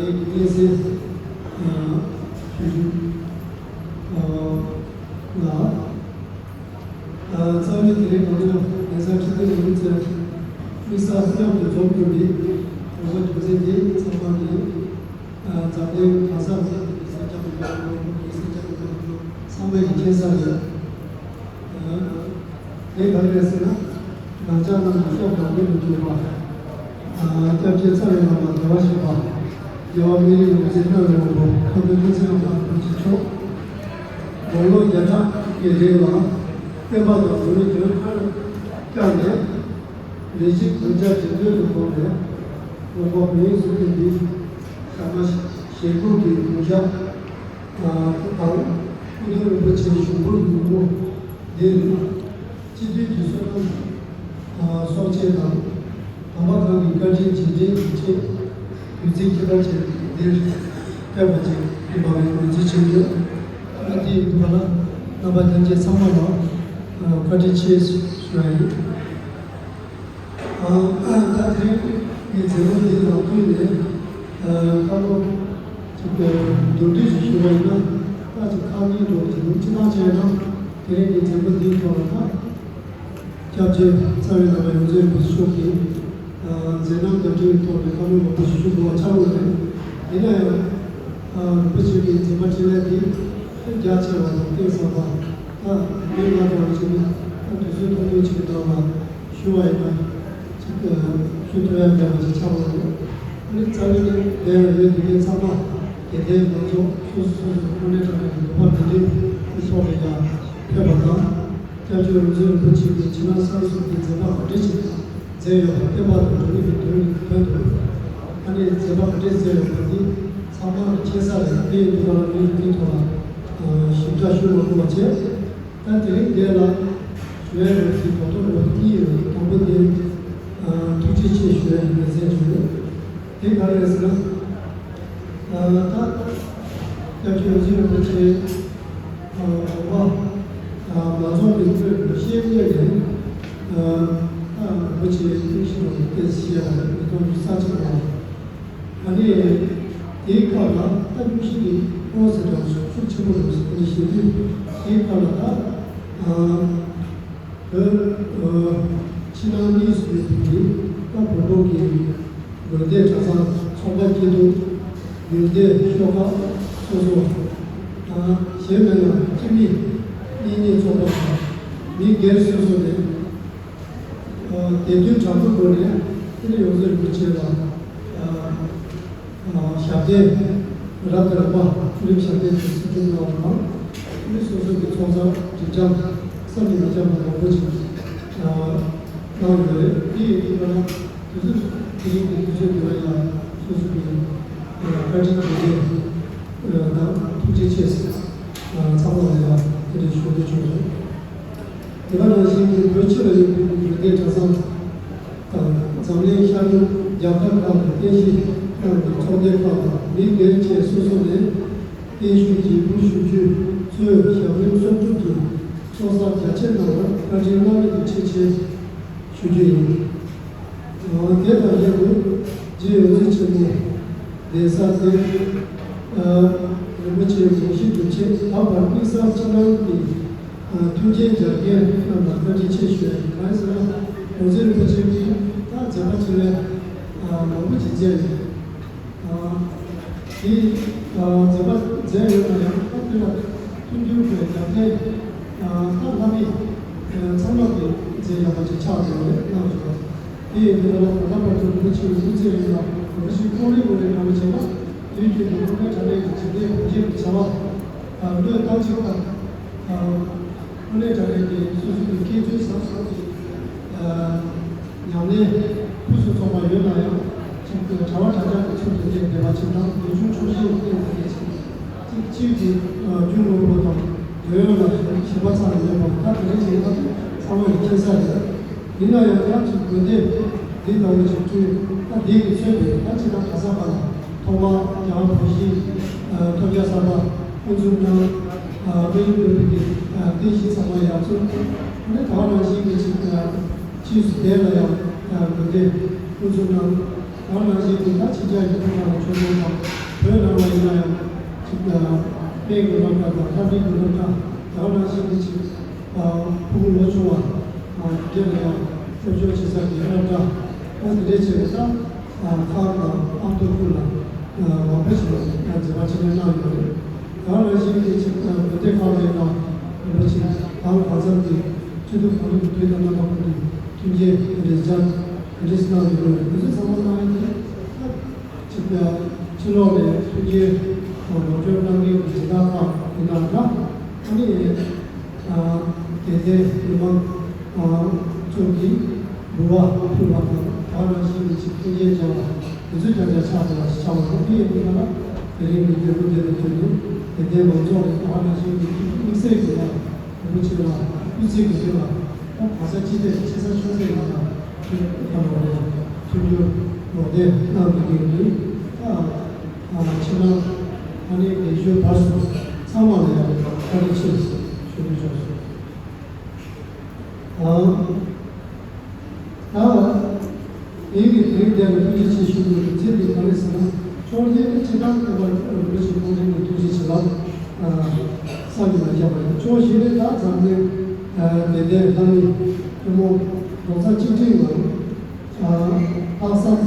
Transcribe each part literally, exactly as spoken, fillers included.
ངེས་སེ་ཞུ་རྒྱུ་ལ། རྩ་བའི་དེ་རིང་ང་ཚོ་ལྷན་ས་ཁྲི་སྟེང་ལུགས་རྩལ་དམིགས་བསལ་མཉམ་དུ་འཛོམས་དགོས་པའི་དགོངས་པ་རྒྱུ་མཚན་དེ་ཚང་མ་ནི། འཛམ་གླིང་གང་སར་ཡོད་པའི་སེར་སྐྱ་མི་དམངས་ཀྱི་སེར་སྐྱ་མི་དམངས་ཚང་མ་ཡི་མཁྱེན་གསལ་རེད། དེ་ག་རེ་རེད་ཟེར་ན། རང་ཅག་རྣམས་ཀྱི་སྲོག་དང་ལུས་ལ་གྱུར་པ། སྐྱབས་རྗེ་རྩ་བའི་བླ་མ་བདེ་བར་གཤེགས་པ། རྒྱལ་བ་སྨན་རིའི་ཡོངས་འཛིན་རྣམ་གཉིས་པ་ཁམས་པའི་བསྟན་འཛིན་བླ་མ་རིན་པོ་ཆེ་མཆོག་དགུང་ལོ་བརྒྱ་ཕྲག་གི་རིང་ལ་བསྟན་པ་དང་ལུས་ལ་གྱུར་ཁར་བཅངས་ནས། རེ་ཞིག་གདུལ་བྱ་རྗེ་བཙུན་དུ་དགོངས་ནས་དགོངས་པ་བོད་ཡིག་སུ་ཕུལ་འདི། ཟླ་བ་ཞེ་དགུ་གི་ཉིན་ཞག་དང་། སྐུ་གདུང་རིན་པོ་ཆེའི་ཞུགས་འབུལ་ཉིན་མོ་འདིར། སྤྱི་འཐུས་ཀྱི་བསོད་ནམས་གསོག་ཆེད་དང་། དམ་པ་ཁག་གི་བཀའ་དྲིན་རྗེས་དྲན་གྱི་ཆེད། དུས་ཚིགས་ཁྱད་པར་ཅན་འདིར་ཕེབས་པ་ཅིག་ཡིན་པ་ངས་ངོས་འཛིན་བྱེད་ཀྱི་ཡོད། ཨ་དེ་ཡིན་དུས་ག་ལ་རྣམ་པ་ལྷན་རྒྱས་ཚང་མ་ལ་བཀའ་དྲིན་ཆེ་ཞུ་ཡ་ཡིན། ད་དེ་རིང་གི་མཛད་སྒོ་འདིའི་ནང་ཁུལ་ནས་བཀའ་སློབ་ཅིག་མདོར་བསྡུས་ཤིག་ཞུ་བ་ཡིན་ན། ད་ཅིག་ཁག་གཉིས་འགྲོ་གི་འདུག་སྤྱིར་བཏང་བྱས་ན་དེ་རིང་གི་མཛད་སྒོ་འདིའི་ཐོག་ལ་ད་སྐྱབས་རྗེ་རྩ་བའི་བླ་མ་ཡོངས་འཛིན་རིན་པོ་ཆེ་མཆོག་གིས་མཛད་རྣམ་བརྡ་སྤྲོད་ཐོག་ནས་བཀའ་མོལ་མང་པོ་ཞིག་ཞུ་དགོས་པ་ཆགས་ཡོད་རེད། ཡིན་ན་ཡང་རིན་པོ་ཆེ་གི་མཛད་པ་འཕྲིན་ལས་འདི་རྒྱ་ཆེ་བ་དང་གཏིང་ཟབ་པ། ད་མི་ང་ཚོ་བ་ཅིག་ནི་ད་དུས་ཚོད་ཐུང་ཐུང་ཅིག་གི་ནང་ལ་ཞུ་བ་ཡིན་ན་ཅིག་ཞུ་ཐུབ་ཡ་མེད་པ་ཅིག་ཆགས་ཡོད་རེད། ཨ་ནི་རྩ་བའི་ལས་ཡང་ཡོད་དེ་གའི་ཚང་མ་དགེ་ལྡན་མང་ཚོགས་སོ་སོ་སོ་སོ་དངོས་གནས་དྲང་གནས་ཀྱི་འདོད་པ་འདི་འདྲའི་ཐོག་ནས་ཀྱང་ཕེབས་པ་དང་། སྐྱབས་རྗེ་རིན་པོ་ཆེ་གིས་ཕྱི་ནང་གསང་གསུམ་གྱི་མཛད་པ་ག་འདྲ་ཞིག་མཛད་ཡོད་པ་བསྟན་པ་དང་འགྲོ་བའི་དོན་དོན་དུ། ཨ་ནི་མཛད་པ་ག་འདྲ་མཛད་ཡོད་པ་འདི་ཚང་མ་མཁྱེན་གསལ་རེད། དེ་ཡིན་དུས་ང་རང་མི་འདིའི་ཐོག་ལ་ཞིབ་ཕྲ་ཞུ་མ་དགོས་པ་བྱས། ད་དེ་རིང་འདིར་ལ་ཞུ་ཡ་ཡོད་ཀྱི་ད་དུང་ལོ་གཉིས་ཡོད། དང་པོ་དེ་ཐུགས་རྗེ་ཆེ་ཞུ་ཡ་ཡིན་པའི་མཛད་ཞུ་ཡོད། དེ་ག་རེ་རེད་ཟེར་ན། ད་སྐྱབས་རྗེ་རིན་པོ་ཆེ་དགོངས་པ་མ་རྫོགས་པའི་སྐོར་ཤེས་ཉེ་རེད། ད་རིན་པོ་ཆེ་ཀུན་ཤེས་པ་ལ་བལྟས་ཤེས་པ་རེད། མི་གཏོང་རྒྱུ་ས་ཆེན་པོ། ཨ་ནི་དེའི་ཁ་ལ་ད་ཀུན་ཤེས་ཀྱི་དབང་ཟེར་གྲངས་སུ་ཤུགས་ཆེན་པོ་རེད་ཟེར་ནས་བཤད་དུས། དེའི་ཁ་ལ་ད་བོད་ཕྱི་ནང་གཉིས་སུ་ཡོད་པའི་ད་བོད་ཕྲུག་གི་དགོན་སྡེ་གྲྭ་ཚང་ཚོགས་པ་སྐྱིད་སྡུག་དགོན་སྡེ་ཤོག་ཁག་སོ་སོ་དང་གཞན་མིན་ན་སྤྱི་མི་གཉེན་ཉེ་ཚོགས་པ་དང་མི་སྒེར་སོ་སོ་ནས། དེ་དུས་དྲག་པོའི་སྒོ་ནས་ཨེ་ནི་ཡོངས་འཛིན་རིན་པོ་ཆེ་ལ་ཞབས་བརྟན་རབ་དང་རིམ་པ་ཐུགས་རིམ་ཞབས་བརྟན་དུ་གསོལ་སྒྲུབ་གནང་བ་དང་། ཨེ་ནི་སོ་སོ་གི་ཚོགས་བསགས་སྒྲིབ་སྦྱང་བསམ་གྱིས་མི་ཁྱབ་པ་མང་པོ་ཞིག་གནང་ཡོད་རེད། དེ་ཡིན་དུས་ང་རང་དུས་ཚོད་དེ་རིང་གི་དུས་ཚོད་འདི་ལ་ཡང་སོ་སོ་གི་བཀའ་དྲིན་དྲན་རྗེས་དང་ཐུགས་རྗེ་ཆེ་ཟེར་ཚང་མ་ལ་ཡང་དེ་འདྲའི་ཞུ་འདོད་བྱུང་སོང་། དེ་ག་ནང་བཞིན་གྱི་བོད་སྤྱི་ལ་ཡོད་པའི་དགོན་སྡེ་གྲྭ་ཚང་དང་འཛམ་གླིང་ཤར་ནུབ་རྒྱལ་ཁབ་ཁག་ཏུ་རྟེན་གཞི་བསྐྱངས་པའི་ཚོགས་སྡེ་ཁག་དང་མི་སྒེར་བཅས་སོ་སོ་ནས་བརྟན་བཞུགས་རྗེས་འབུལ་ཞུ་རྒྱུ་གཙོས་ཞབས་རིམ་གསོག་སྒྲུབ་ཀྱི་ཚོགས་བསགས་རྒྱ་ཆེར་གནང་བར་བཀའ་དྲིན་བླ་མེད་དུ་ཆེ་ཆེ་ཞུ་རྒྱུ་ཡིན། དེ་དང་ལྷན་དུ་རྗེ་ཡོངས་འཛིན་ཆེན་མོ་གདན་ས་དེ་རིན་པོ་ཆེའི་དགོངས་གཞི་སྒྲུབ་ཆེད་ད་བར་དམིགས་བསལ་ཕྱི་ནང་གི་མཐུན་རྐྱེན་སྦྱར་མཁན་རྣམས་ལ་བཀའ་དྲིན་ཆེ་ཞུ་ཡ་ཡིན། གང་ཡིན་ཟེར་ན་ཡོངས་འཛིན་རིན་པོ་ཆེ་གིས་ད་མཛད་པ་ཕྲིན་ལས་མང་པོ་ཅིག་མཛད་ཡོད། དེ་མཛད་པ་མཛད་ཡོད་ན་ཡང་ད་དེ་ལ་མཐུན་འགྱུར་གྱི་རྒྱབ་རྟེན་ད་བླ་མེད་ཚང་མ་གི་མཛད་ཡག་པ་ཅིག་ཆགས་ཡོད་རེད་གནང་བཞག་དེ་ཡིན་དུས་ད་ལྟ་ད་ལྟ་བར་དུ་རིན་པོ་ཆེའི་སྐུ་ཚེ་རིང་ལ་རིན་པོ་ཆེའི་ཁོང་རིག་ངོ་རིག་རྣམ་པ་བྱས་ན་དུས་རྒྱུན་དུ་སློབ་གྲྭའི་གྲྭ་ལས་ཀྱི་འཇིག་རྟེན་གོང་ཁྱེར་གྱི་བྱ་བ་བློས་བཏང་ཆེད་དང་། དངོས་གནས་དྲང་གནས་ཀྱི་སོ་སོ་གི་སྐྱེས་ཚུལ་བཟང་བཟང་གི་ཉམས་ལེན་ཕུན་སུམ་ཚོགས་པ་ཡོད་ན་ཡང་གཅིག་གྲྭ་བ་གྲྭ་རྐྱང་གི་ཚུལ་དུ་གནས་བསྡད་པ་ཅིག་དང་། རིག་གཞུང་ཕྱོགས་ཞེན་གྱི་སྟེང་དུ་གནས་ཤིང་གཅིག་གཅིག་གི་རྒྱུ་ངོ་བོ་དང་འདོད་ཡོན་ལ་ཞེན་པ་ཚང་ཡོད་པ་ད་དེ་འདྲ་ཅིག་ཡིན་ན་ཚང་མ་ཡིས་མཁྱེན་གསལ་རེད། ཡིན་ན་ཡང་ཡང་གཅིག་དགོན་སྡེ་འདི་ལྟ་བུ་ཅིག་བསྐྲུན་ད་འདི་གི་ཚོད་དེ་ད་ཅི་ད་ག་ས་ག་ལ། ཐོག་མར་རྒྱལ་བ་བོད་གཞིས་ཐོབ་རྒྱལ་གསར་པ་དབུ་འཛུགས་གནང་། དཔལ་ཡུལ་བོད་ཀྱི་རྟེན་གཞི་ཚང་མ་ཡར་བཙུགས། ཨ་ནི་ད་ག་ནང་བཞིན་གྱི་ཅིག་ཕྱིས་སུ་དེ་ལ་ཡང་དགོན་སྡེ་དབུ་འཛུགས་གནང་ ད་ག་ནང་བཞིན་དུ་ད་ཕྱི་རྒྱལ་གྱི་ཐོག་ལ་ཆོས་ཚོགས་དང་བོད་ནང་ལ་ཡིན་ན་ཡང་ཅིག་དཔལ་གྱི་སློབ་གྲྭ་དང་ལྷ་བྲིས་ཀྱི་སློབ་གྲྭ། ད་ག་ནང་བཞིན་དུ་ཅིག་ཕྲུ་གུ་ལོ་ཆུང་བ་དེ་འདྲ་ལ་ཡང་སློབ་སྦྱོང་བྱེད་ས་ཀྱི་སློབ་གྲྭ། ད་དེ་འདྲའི་ཆེད་དུ་ད་ཁག་དང་ཨ་མདོ་ཁུལ་ལ་མང་པོ་ཞིག་ལ་ཡང་མཛད་པ་ཆེན་པོ་གནང་ཡོད་རེད། ད་ག་ནང་བཞིན་གྱི་ཅིག་བོད་སྡེ་ཁག་ལ་ཡིན་ན་རིན་པོ་ཆེ་གང་གང་འཚམ་གྱི་སྤྱི་འཐུས་གང་འཚམ་གྱི་དུས་དང་རྣམ་པ་ཀུན་ཏུ་མཐུན་རྐྱེན་དེ་འདྲའི་སྦྱར་དེ་འདྲའི་གནང་ཡོད་རེད། དེ་ཚོ་ཚང་མ་གནང་ཡས་དེ་ཅིག་ཕྱི་ལོགས་ནས་མཐུན་རྐྱེན་ལོ་སྦྱོང་གནང་མཁན་གྱི་སྦྱིན་བདག་ཁག་ཡིན་ན་འདྲ། ཨ་ནི་དེ་ལྟའི་མི་མང་ཚོ་གིས་འབུལ་བ་ཕུལ་བ་དང་། ད་ག་ནང་བཞིན་གྱི་ཅིག་མཐུན་རྐྱེན་སྦྱར་བ་དེ་ཚོ་ཀྱང་ཀྱང་ཆགས་ཐུབ་པ་ཞིག་ཆགས་པ་རེད། དེ་ཡིན་དུས་ན་དེ་རིང་གི་མཛད་སྒོ་འདི་ལ་བརྟེན་ནས་དེ་ལྟའི་མང་ཚོགས་ཀྱི་ད་ག་ནང་བཞིན་གྱི་དམིགས་བསལ་གྱི་ཡང་རིན་པོ་ཆེ་ལ་སྐུ་ཚེ་གི་དོན་ལ་ད་གང་ས་ཅི་ཐད་ཀྱི་ཆེ་ས་ཆུང་ས་ཡིན་ན་ཁྱོད་ལ་རེ་མཐུན་འགྱུར་རོགས་འདེགས་གནང་དགོས་ཀྱི་ཡིན། ད་ཕྱི་ནང་ཨ་ནི་ལས་ཞུགས་བར་གསུམ་ཚང་མ་ལ་ཡང་བཀའ་དྲིན་ཆེ་ཞུ་རྒྱུ་བྱུང་སོང་། ཨ། ད་ངེད་ཀྱིས་དེ་རིང་འདིར་ཐུགས་རྗེ་ཆེ་ཞུ་དགོས་པའི་རྒྱུ་མཚན་དེ་ག་རེ་ཟེར་ན། ཕྱོགས་གཉིས་ནས་སྤྱི་བཏང་བསྟན་པ་རིན་པོ་ཆེ་ཁོང་རང་ལ་ཐུགས་རྗེ་ཆེ་ལབ་བསམ་གྱིས་མ་ཁྱབ་པ་རེད། ཕྱོགས་བཞི་ནས་ད་འཛམ་གླིང་དེ་ལྟའི་ལྷ་མི་ཐུན་མོང་རྡོག་རྩ་གཅིག་སྒྲིལ་ངང་། ལྷག་བསམ་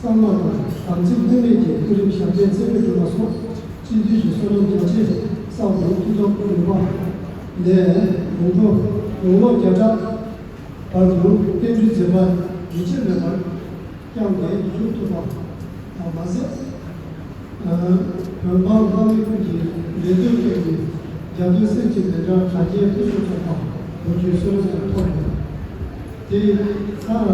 གཙང་མ་དང་དམ་ཚིག་ལྷད་མེད་ཀྱིས་སྐུ་རིམ་ཞབས་བརྟན་ཚད་མེད་བསྒྲུབས་པ་སོགས་སྤྱི་འཐུས་ཀྱི་བསོད་ནམས་རྒྱ་ཆེ་བསགས་ཏེ་སྐུ་ཐོག་སྐུ་རིམ་པ་ནས་དགུང་ལོ་དགུང་ལོ་བརྒྱ་ཕྲག་བར་དུ་བསྟན་འགྲོའི་མཛད་པ་ཡིད་ཆེས་མེད་པར་བསྐྱངས་ཏེ་བཞུགས་ཐུབ་པ་མ་ཟད། བོད་འབངས་ལྷ་མི་ཀུན་གྱི་རེ་འདོད་ཀུན་གྱི་རྒྱ་མཚོའི་སེམས་ཀྱི་ལས་གྲྭ་གྲ་རྒྱས་ཕུན་སུམ་ཚོགས་པ་ལོ་རྒྱུས་གསོལ་རས་ཀྱང་ཐོབ་ཡོད། དེ་ཡིན་ཙང་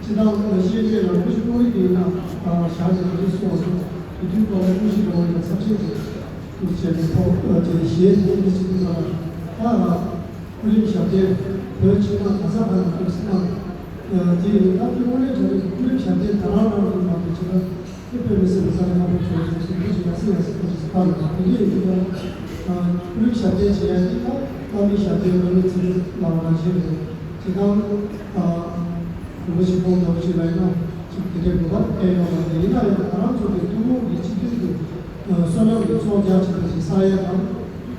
སྤྱི་བཏང་ཤེས་རྒྱུད་ལ་སྐུ་ཞབས་ཀོང་རིག་གི་ཡིན་ན་བཞག་ནས་འདི་གསུངས་སོང་། དེ་དུས་ཀོང་རིག་སྐུ་ཞབས་ཀོང་རིག་ཚབ་ཆེན་གྱི་སྐུ་ཞབས་ཀྱི་ཐོག་དེ་ཞེས་སྐུ་ཞབས་ཀྱི་ཐོག་ལ་ད་སྐུ་རིམ་ཞབས་བརྟན་བོད་ཕྱི་ནང་ག་ས་ག་ནས་ཐུགས་སྣང་དེ་ཡིན་ད་དེ་དངོས་གནས་དྲང་གནས་ཀྱི་སྐུ་རིམ་ཞབས་བརྟན་ད་རང་རང་གི་མ་དེ་ཆེ་ན། དེ་དཔེ་མི་སྲིད་པའི་ས་ལ་ཁ་ཕོ་བྱོས་ཚུལ་ཚུལ་མི་ཞིག་ཡག་སེ་ཡག་སེ་ཁོ་ཅིག་སུ་ཁ་ལ་དེ་འདྲ་ཡིན་དུས་ཀྱང་། ཀུན་ཞབས་བརྟན་བྱེད་ཡག་འདི་ད་བླ་མའི་ཞབས་བརྟན་བླ་མའི་ཚུལ་ལ་བ་རང་བཞིན་རེད། ཅི་གང་། རིན་པོ་ཆེ་ཁོང་འདྲ་བོ་ཞིག་ལ་ཡིན་ན་ཅིག་དེ་འདྲའི་གོ་སྐབས་སྤྲད་ཡོང་བ་དེ་ཡིན་ན་ཡང་ང་རང་ཚོ་གི་ཐུན་མོང་གི་སྤྱི་འཐུས་ཀྱི་བསོད་ནམས་ཀྱི་ཚོགས་རྒྱ་ཆེ་བ་ཞིག་བསགས་ཡག་དང་།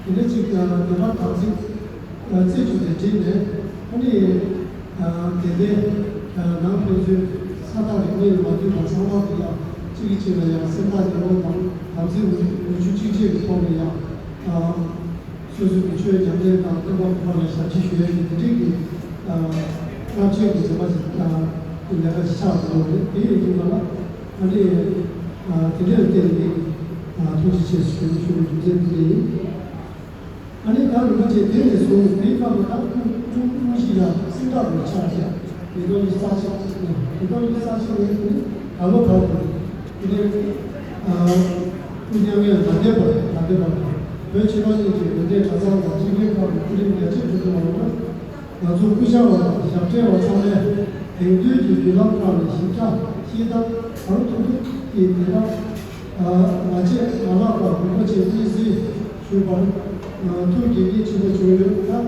དེ་འདྲ་ཅིག་བདེན་པ་དམ་ཚིག་རྩེ་གཅིག་ཏུ་བསྒྲིལ་ནས་ཨ་ནི། དེ་ནས་ནང་ཕན་ཚུན་ས་ཐག་རིང་མིན་མ་མཐུན་པ་ཚང་མ་དེ་ཡང་གཅིག་གིས་གཅིག་ལ་ཡང་སེམས་ཐག་ཉེ་བོ་དང་དམ་ཚིག་ནུས་ཤུགས་གཅིག་སྒྲིལ་གྱི་ཐོག་ནས་ཡང་སོ་སོ་གི་ཆོས་ཉམས་ལེན་དང་བསྟན་པ་ཕུལ་བ་ལ་ཞབས་ཕྱི་ཞུ་ཡས་ཀྱི་དེ་འདྲའི་གི་རླབས་ཆེན་གྱི་མཛད་པ་ཞིག་ལས་ཀ་ཞིག་ཆགས་འགྲོ་གི་རེད། དེ་ཡིན་དུས་ང་ལ་ཨ་ནི་དེ་འདྲའི་བརྟེན་ནས་ཐུགས་རྗེ་ཆེ་ཞུ་ཞུ་བའི་རྒྱུ་མཚན་དེ་འདྲ་ཡིན། ཨ་ནི་ད་རིན་པོ་ཆེ་དེ་ནས་བཟུང་དེའི་སྐབས་ལ་ད་ཀུན་ཀུན་ཀུན་ཤེས་ཡང་སེམས་ཐག་རིང་ཆགས་ཀྱང་ཉིས་སྟོང་ཉི་ཤུ་རྩ་གཅིག་ཉིས་སྟོང་ཉི་ཤུ་རྩ་གཅིག་ནས་ད་ལོ་བར་དུ་དེ་ནས་ཀུན་མཉམ་ཡང་ད་ལྟའི་བར་ད་ལྟའི་བར་དུ་བོད་ཕྱི་ནང་གཉིས་ཀྱི་འོས་བསྡུའི་གྲྭ་ཚང་དང་སྤྱི་འཐུས་ཁག་གི་སྐུ་རིམ་རྒྱ་ཆེར་འགྲོ་ཐུབ་པ་ཡོང་ན། ང་ཚོ་སྐུ་བཅར་བ་དང་ཞབས་ཕྲེང་བ་ཚང་མས་དེང་དུས་ཀྱི་བརྒྱུད་ལམ་ཁག་ནས་ཞིབ་ཕྲ་ཤེས་སྟངས་གང་ཐུབ་ཐུབ་ཀྱིས་དེ་དག་མ་བརྗེད་མ་བརླག་པར་རིན་པོ་ཆེ་སྙན་སེང་ཞུས་པར་ཐུགས་དགྱེས་གནད་ཆེན་པོ་བྱུང་ཡོད། ད་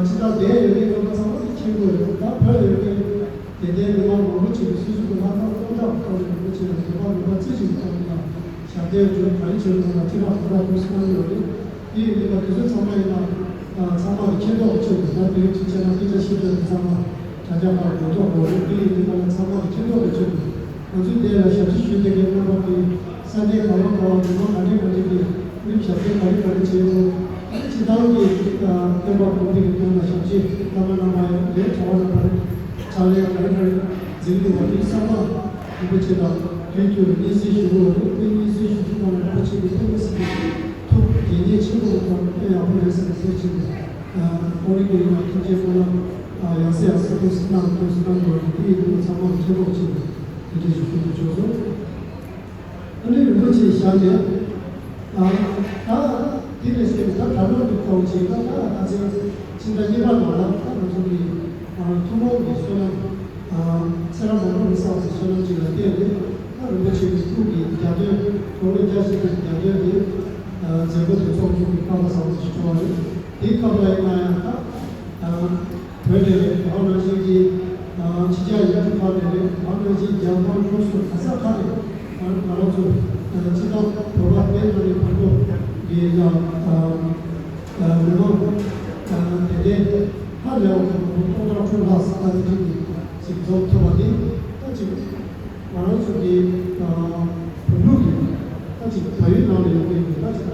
ཅི་ལྟར་འདས་ཡོད་པའི་རྣམ་པ་ཚང་མ་གིས་མཁྱེན་གྱི་ཡོད། ད་བོད་ཡོད་པའི་དད་ལྡན་མི་མང་མང་པོ་ཅིག་གིས་སོ་སོ་གི་ལྷ་ཁང་སྟོང་ཕྲག་གི་ཐོག་ནས་རིན་པོ་ཆེ་ལ་དད་པ་མོས་པ་རྩེ་གཅིག་གི་ཐོག་ནས་ཡང་། ཞབས་བརྟན་བརྗོད་ག་རེ་བྱེད་དགོས་ན་ཅི་ལ་ཧུར་ཐག་ཐུགས་སྣང་ཡོད་རེད། དེ་ཡིན་དུས་ད་དེ་ཚོ་ཚང་མ་ཡིན་ན་ཚང་མ་གི་མཁྱེན་རྟོགས་ཀྱི་ཆེད་དུ་ད་དེ་རིང་གཅིག་བྱས་ན་སྐད་ཆ་བཤད་རྒྱུ་དེ་ཚང་མ་དྲ་རྒྱ་ཁག་ལ་འགྲོ་ཐུབ་དགོས་རེད། དེ་ཡིན་དུས་ད་ལ་ཚང་མ་གི་མཁྱེན་རྟོགས་ཀྱི་ཆེད་དུ་ང་ཚོས་འདི་ལ་ཞབས་ཕྱི་ཞུས་བསྡད་མཁན་རྣམ་པ་གི་ས་གནས་ག་བ་ག་བ་མི་མང་ག་འདྲ་ག་འདྲ་གི་ཁྲིམས་ཞབས་ཞུ་ག་རེ་ག་རེ་བྱས་འདུག་ཨ་ནི་སྤྱི་བཏང་གི་བསྟན་པ་གོང་འཕེལ་གྱི་དོན་ལ་ཞབས་ཕྱི་བླ་མ་རྣམ་པ་ཡང་རེད། གྲྭ་བ་རྣམ་པ་རེད། ཕྱག་ལས་ག་རེ་ག་རེ་འཛིན་འདུག་པ་དེ་གསར་པ་རིན་པོ་ཆེ་དང་དུས་དུས་སྙན་སེང་ཞུ་དགོས་པ་རེད། དེ་སྙན་སེང་ཞུ་དུས་གང་ལ་རིན་པོ་ཆེ་གི་དཔེ་མི་སྲིད་པའི་ཐུགས་དགྱེས་གནད་ཆེན་པོ་གི་ཐོག་ནས་དཔེ་ཡག་པོ་རེད་ཟེར་ནས་གསུངས་ཕྱིན་པས། ཁོང་རང་གི་ཡང་ཐུགས་རྗེ་ཁོང་རྣམས་ཡང་སེ་ཡང་སེ་ཐུགས་སུ་གནང་ཐུགས་སུ་གནང་དགོས་པ་རེད། དེ་ཡིན་དུས་ཚང་མ་མཁྱེན་རོགས་གྱིས་དེ་འདྲ་ཞིག་ཞུ་རྒྱུ་བྱུང་སོང་། ཨ་ནི་རིན་པོ་ཆེ་བཞག་ནས། ཨ། ད་དེ་ནས་བཤད་པའི་ད་ད་ལོ་འདི་ཐོག་ཅིག་ད་ད་ད་ཚེ་ཕྱི་ཟླ་གཉིས་པ་ནང་ལ་ད་ང་ཚོ་གི་ཨ་ཐུན་མོང་གི་བསོད་ནམས། ཨ་ཚེ་རབས་མང་པོ་མི་བསགས་པའི་བསོད་ནམས་ཅིག་ལ་བརྟེན་ནས་ད་རིན་པོ་ཆེ་གི་སྐུ་གི་རྒྱ་སྟོན་དགུང་ལོ་བརྒྱ་བཞེས་པའི་རྒྱ་སྟོན་གྱི་ཨ་མཛད་སྒོ་དེ་ཚོགས་རྒྱུ་གི་བཀའ་དགོངས་བཟང་པོ་ཞིག་བྱུང་བ་རེད། དེའི་སྐབས་ལ་ཡིན་ན་ཡང་ད་ཨ། བོད་ནས་རེད། དེ་བ་ནང་བཞིན་གྱི་ཕྱི་རྒྱལ་ཡུལ་གྲུ་ཁག་ནས་རེད། བར་ནང་བཞིན་རྒྱ་གར་ལུགས་སུ་ག་ས་ག་ནས་ང་རང་ཚོ་སྤྱི་བཏང་བོད་པ་དེ་ནང་ནས་བར་དུ་གི་ཡང་མི་མང་དད་ལྡན་ཧ་ལས་པ་གི་སྟོང་ཕྲག་དྲུག་ལྷག་ཙམ་དེ་འདྲ་ཅིག་འཛོམས་ཐུབ་པ་དེ་ད་ཅིག་ང་རང་ཚོ་གི་བོད་ལུགས་ཀྱི་ད་ཅིག་བལ་ཡུལ་ནང་ལ་ཡོད་པའི་ད་ཅིག་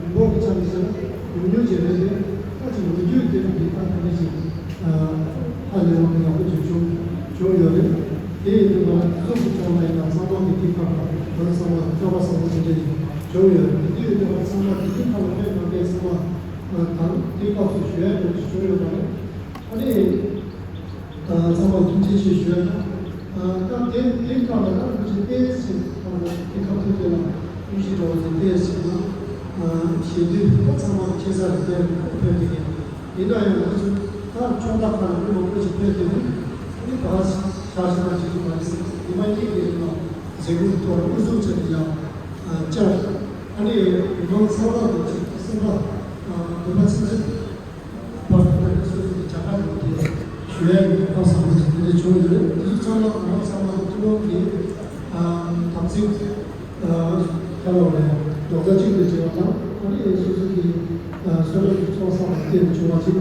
མི་འབོར་གྱི་ཆ་ནས་བཤད་ན་ཉུང་ཉུང་ཅིག་རེད་དེ། ད་ཅིག་ལོ་རྒྱུས་དེ་རིགས་ཀྱི་ད་ད་ནི་ཅིག་ཧ་ལས་པ་ཡག་པོ་ཅིག་བྱུང་བྱུང་ཡོད་རེད། དེ་ཡིན་དུས་ང་ཚོ་གི་ཕྱོགས་ལ་ཡིན་ན་ཚང་མ་གི་དེ་ཁག་ལ་བོད་ཚང་མ་སྐལ་བ་བཟང་པོ་དེ་འདྲ་ཅིག་བྱུང་ཡོད་རེད། དེ་དུས་ཡིན་དུས་ང་ཚང་མ་དེ་དུས་ཁག་ལ་ཕེབས་གནང་མཁན་ཚང་མ་དང་དེ་སྐབས་སུ་ཞུ་ཡ་དེ་འདྲ་ཅིག་བྱུང་ཡོད་པ་རེད། ཨ་ནི། ཚང་མ་ཐུགས་རྗེ་ཆེ་ཞུ་ཡ་དང་། ད་དེ་དེ་སྐབས་ལ་ད་ཐུགས་རྗེ་ཏོག་ཙམ་ད་དེ་སྐབས་ཐུགས་རྗེ་ལ་ཐུགས་རྗེ་འདྲ་བོ་དེ་ཏོག་ཙམ་ན་ཞེ་དུས་ད་ཚང་མ་ཁྱེད་ས་རེ་ཏན་ཕེབས་ཀྱི་ཡིན། ཡིན་ན་ཡང་ང་ཚོ་ད་ཕྱོགས་མཐའ་ཁག་ནས་མི་མང་པོ་ཞིག་ཕེབས་ཏེ་ནི་ཨ་ནི་ད་ཞག་ཞིག་ན་ཞིག་ཏུ་མ་རེད་ཟེར་ཉི་མ་གཉིས་ཀྱི་རིང་ལ་མཛད་སྒོའི་ཐོག་ལ་དབུ་འཛུགས་བྱས་ཏེ་ཡང་བཅར། ཨ་ནི་མི་མང་ཚང་མ་དང་ཅིག་སེམས་པ་འདུན་པ་ཚིམ་ཚིམ། བར་དུ་ད་ནི་སོ་སོ་གི་བྱ་དགའ་འགྲོ་དེ་ཞུ་ཡ་གི་གོ་སྐབས་བཟང་པོ་ཞིག་དེ་འདྲ་བྱུང་ཡོད་རེད། དེ་ཚོ་ཚང་མ་ང་རང་ཚང་མ་ཐུན་མོང་གི་དམ་ཚིག་ཁ་ལོ་རེད་རྡོག་རྩ་གཅིག་ཏུ་བྱས་པ་དང་ཨ་ནི་སོ་སོ་གི་བསོད་ནམས་ཀྱི་ཚོགས་བསགས་པ་བརྟེན་ནས་བྱུང་བ་ཅིག་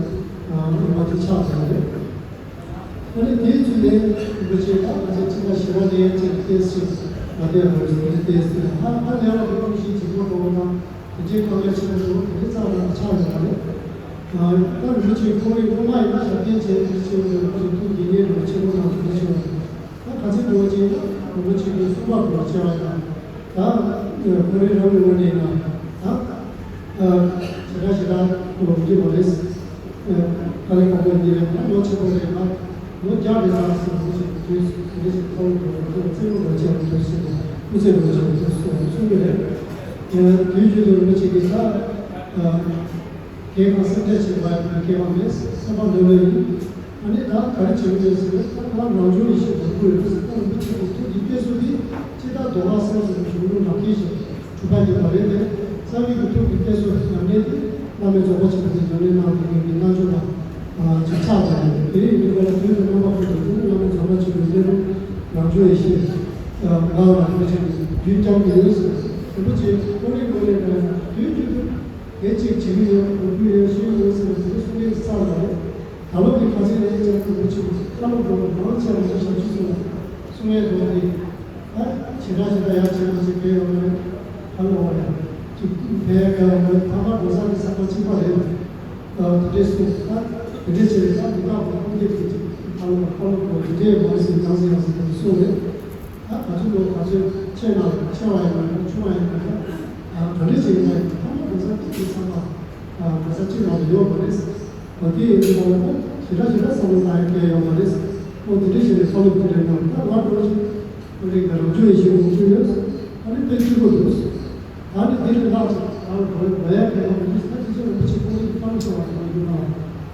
ཨ་ནི་མ་དེ་ཆགས་བསྡད་ཡོད་རེད། ཨ་ནི་དེའི་ཚུལ་ལས་རིན་པོ་ཆེ་ད་ང་ཚོའི་ཕྱི་ཟླ་བཞི་པ་ནས་བཅས་ཏེ་ཞིག་མ་བསྡད་པར་ཡོད་ཟེར་ཏེ་ཏེ་ཟེར་ཧ་ཧ་ལས་པ་གི་ཀུན་གཞི་འཇིགས་པ་འགྲོ་བ་དང་དེ་འདྲའི་དཀའ་ངལ་ཆེན་པོ་འདུག་དེ་འདྲའི་རྩ་བ་ནས་ཆགས་ཡོད་པ་རེད། ད་རིན་པོ་ཆེའི་ཁོང་རིག་སློབ་མ་ཡིན་ན་ཞབས་བརྟན་བྱས་རིན་པོ་ཆེ་འོས་པའི་ཁོང་ཚོ་ཐུགས་དགྱེས་མཁན་འདྲ་བོ་ཆེན་པོ་དང་དེ་འདྲ་ཆེ་བ་རེད། ད་ག་ཚོད་འགྲོ་བ་ཅིག་ཡིན་ན་རིན་པོ་ཆེ་གི་གསུང་བག་གོ་ཆེ་བ་དང་། ད་ཁོང་རིག་རང་གི་ངོས་ནས་ཡིན་ན་ད་ཞེ་དྲག་ཞེ་དྲག་འགྲོ་གི་མ་རེད། དཀའ་ལས་ཁག་པོ་འདི་རེད། ད་ལོ་ཆེན་པོ་རེད། ད་ལོ་བརྒྱ་རེད། ད་སོ་སོ་ཞིག་དུས་དེ་འདྲ་ཞིག་ཐོག་ལ་འགྲོ་བ་ཚོ་རྩེད་མོ་འགྲོ་ཆེན་པོ་ཞིག་དང་སྐུ་ཚེ་འགྲོ་ཆེན་པོ་ཞིག་གསུང་གི་རེད། དུས་རྒྱུན་དུ་རིན་པོ་ཆེ་གིས་ད་རྒན་གང་སེམས་ཁྲལ་བྱེད་པ་ཡིན་ན་སྐལ་བ་མེད། སེམས་པ་ལྷོད་ལྷོད་ཡིན། ཨ་ནི་ད་ག་རེ་བྱེད་ཀྱི་ཡོད་ཟེར་ན་ད་ང་རང་བྱུང་ཡེ་ཤེས་སྒོམ་དགོས་ཡོད་ཟེར། ད་རིན་པོ་ཆེ་གིས་ཐུགས་ཀྱི་བསྐྱེད་ཚུལ་འདི་ཅི་ལྟར་རྡོ་ལ་སེམས་ཟེར་བའི་གཞུང་ལུགས་ལག་ཁྱེར་ཞིག་གྲུབ་པ་ཡིན་པ་རེད་དེ། རྩ་བའི་གི་ཐུགས་ཀྱི་བསྐྱེད་ཚུལ་ཉམས་ལེན་དེ་བླ་མའི་རྫོགས་པ་ཆེན་པོ་གི་ཉམས་ལེན་གནང་བའི་གི་རྣལ་འབྱོར་པ་ཅིག་ཆགས་པ་རེད། དེ་ཡིན་དུས་ཀ་ལ་དུས་དང་རྣམ་པ་ཀུན་ཏུ་ཀུན་བླ་མའི་རྫོགས་པ་ཆེན་པོའི་གནས་ལུགས་རང་བྱུང་ཡེ་ཤེས་ངག་ལ་རིན་པོ་ཆེ་གིས་རྒྱུན་བསྐྱངས་ཀྱི་ཡོད་ཟེར། རིན་པོ་ཆེ་ཁོང་རང་ངོས་ནས་ཀྱང་དུས་རྒྱུན་དུ་དེ་གཅིག་བྱེད་ཀྱི་ཡོད། སྒོམ་རྒྱུ་ཡོད། ཤེས་ཀྱི་ཡོད་ཟེར་ནས་དེ་གསུང་མཁན་གྱི་རྩ་ལ་རེད། ད་ལོ་གི་ཁ་ཆེ་ལས་ཀྱང་དུ་མི་ཆེ་བ་ཁ་ལོ་འགྲོ་བ་མང་ཆེ་བ་ཞབས་ཕྱི་སོང་གསུང་ཡས་འགྲོ་བ་དེ་ད་ཇི་འདྲ་ཞིག་ད་ཡག་བྱེད་མ་བྱེད་གལ་ཡོད་མ་རེད། ཁ་ལོ་བ་རེད་ཅིག་ཕལ་གལ་ཡོད་མ་རེད། ཐ་མ་འགྲོ་ས་གི་ས་ཁ་གཅིག་པ་རེད། དེ་འདྲས་སོང་ད་དེ་འདྲས་བྱས་ད་མི་རྟག་པའི་ཁུངས་སྐྱེལ་དེ་ཅིག་ཁ་ལོ་བ་ཁ་ལོ་འགྲོ་དེ་འདྲས་མང་སོང་། ཡང་སེ་ཡང་སེ་དེ་འདྲས་སོང་རེད། ད་ག་ཚོད་ལོ་ག་ཚོད་ཆེ་ན་ཆེ་བ་ཡིན་ན་ཆུང་བ་ཡིན་ན་ད་ག་འདྲ་ཅིག་ཡིན་ན་ཡང་ཐ་མ་གོ་ས་གཅིག་གི་ཚང་མ་གོ་ས་གཅིག་ནང་དུ་ཡོད་པ་རེད། འོ་དེ་ཡིན་དུས་ད་ལ་ད་ཞེ་དྲག་ཞེ་དྲག་བསམ་བློ་བཏང་ཡ་གལ་ཡོད་མ་རེད། འོ་དེ་འདྲ་ཞིག་ནས་བསམ་བློ་དེ་འདྲ་གནང་ད་ང་འགྲོ་ཞིག་ཨ་རིག་དང་རང་བྱུང་ཡེ་ཤེས་ངོ་སྤྲོད་ཡོད། ཨ་ནི་དེ་གཅིག་པོ་འདུག་ད་ནི་དེ་ལས་ལྷག་ཅིག་ད་ལ་འགྲོ་ཡ་འགྲོ་ཡ་གལ་ཡོད་མ་རེད། ད་དེ་ཚོ་རིན་པོ་ཆེ་ཁོང་གིས་བསམ་བློ་བཏང་བ་དང་ཡོད་ན་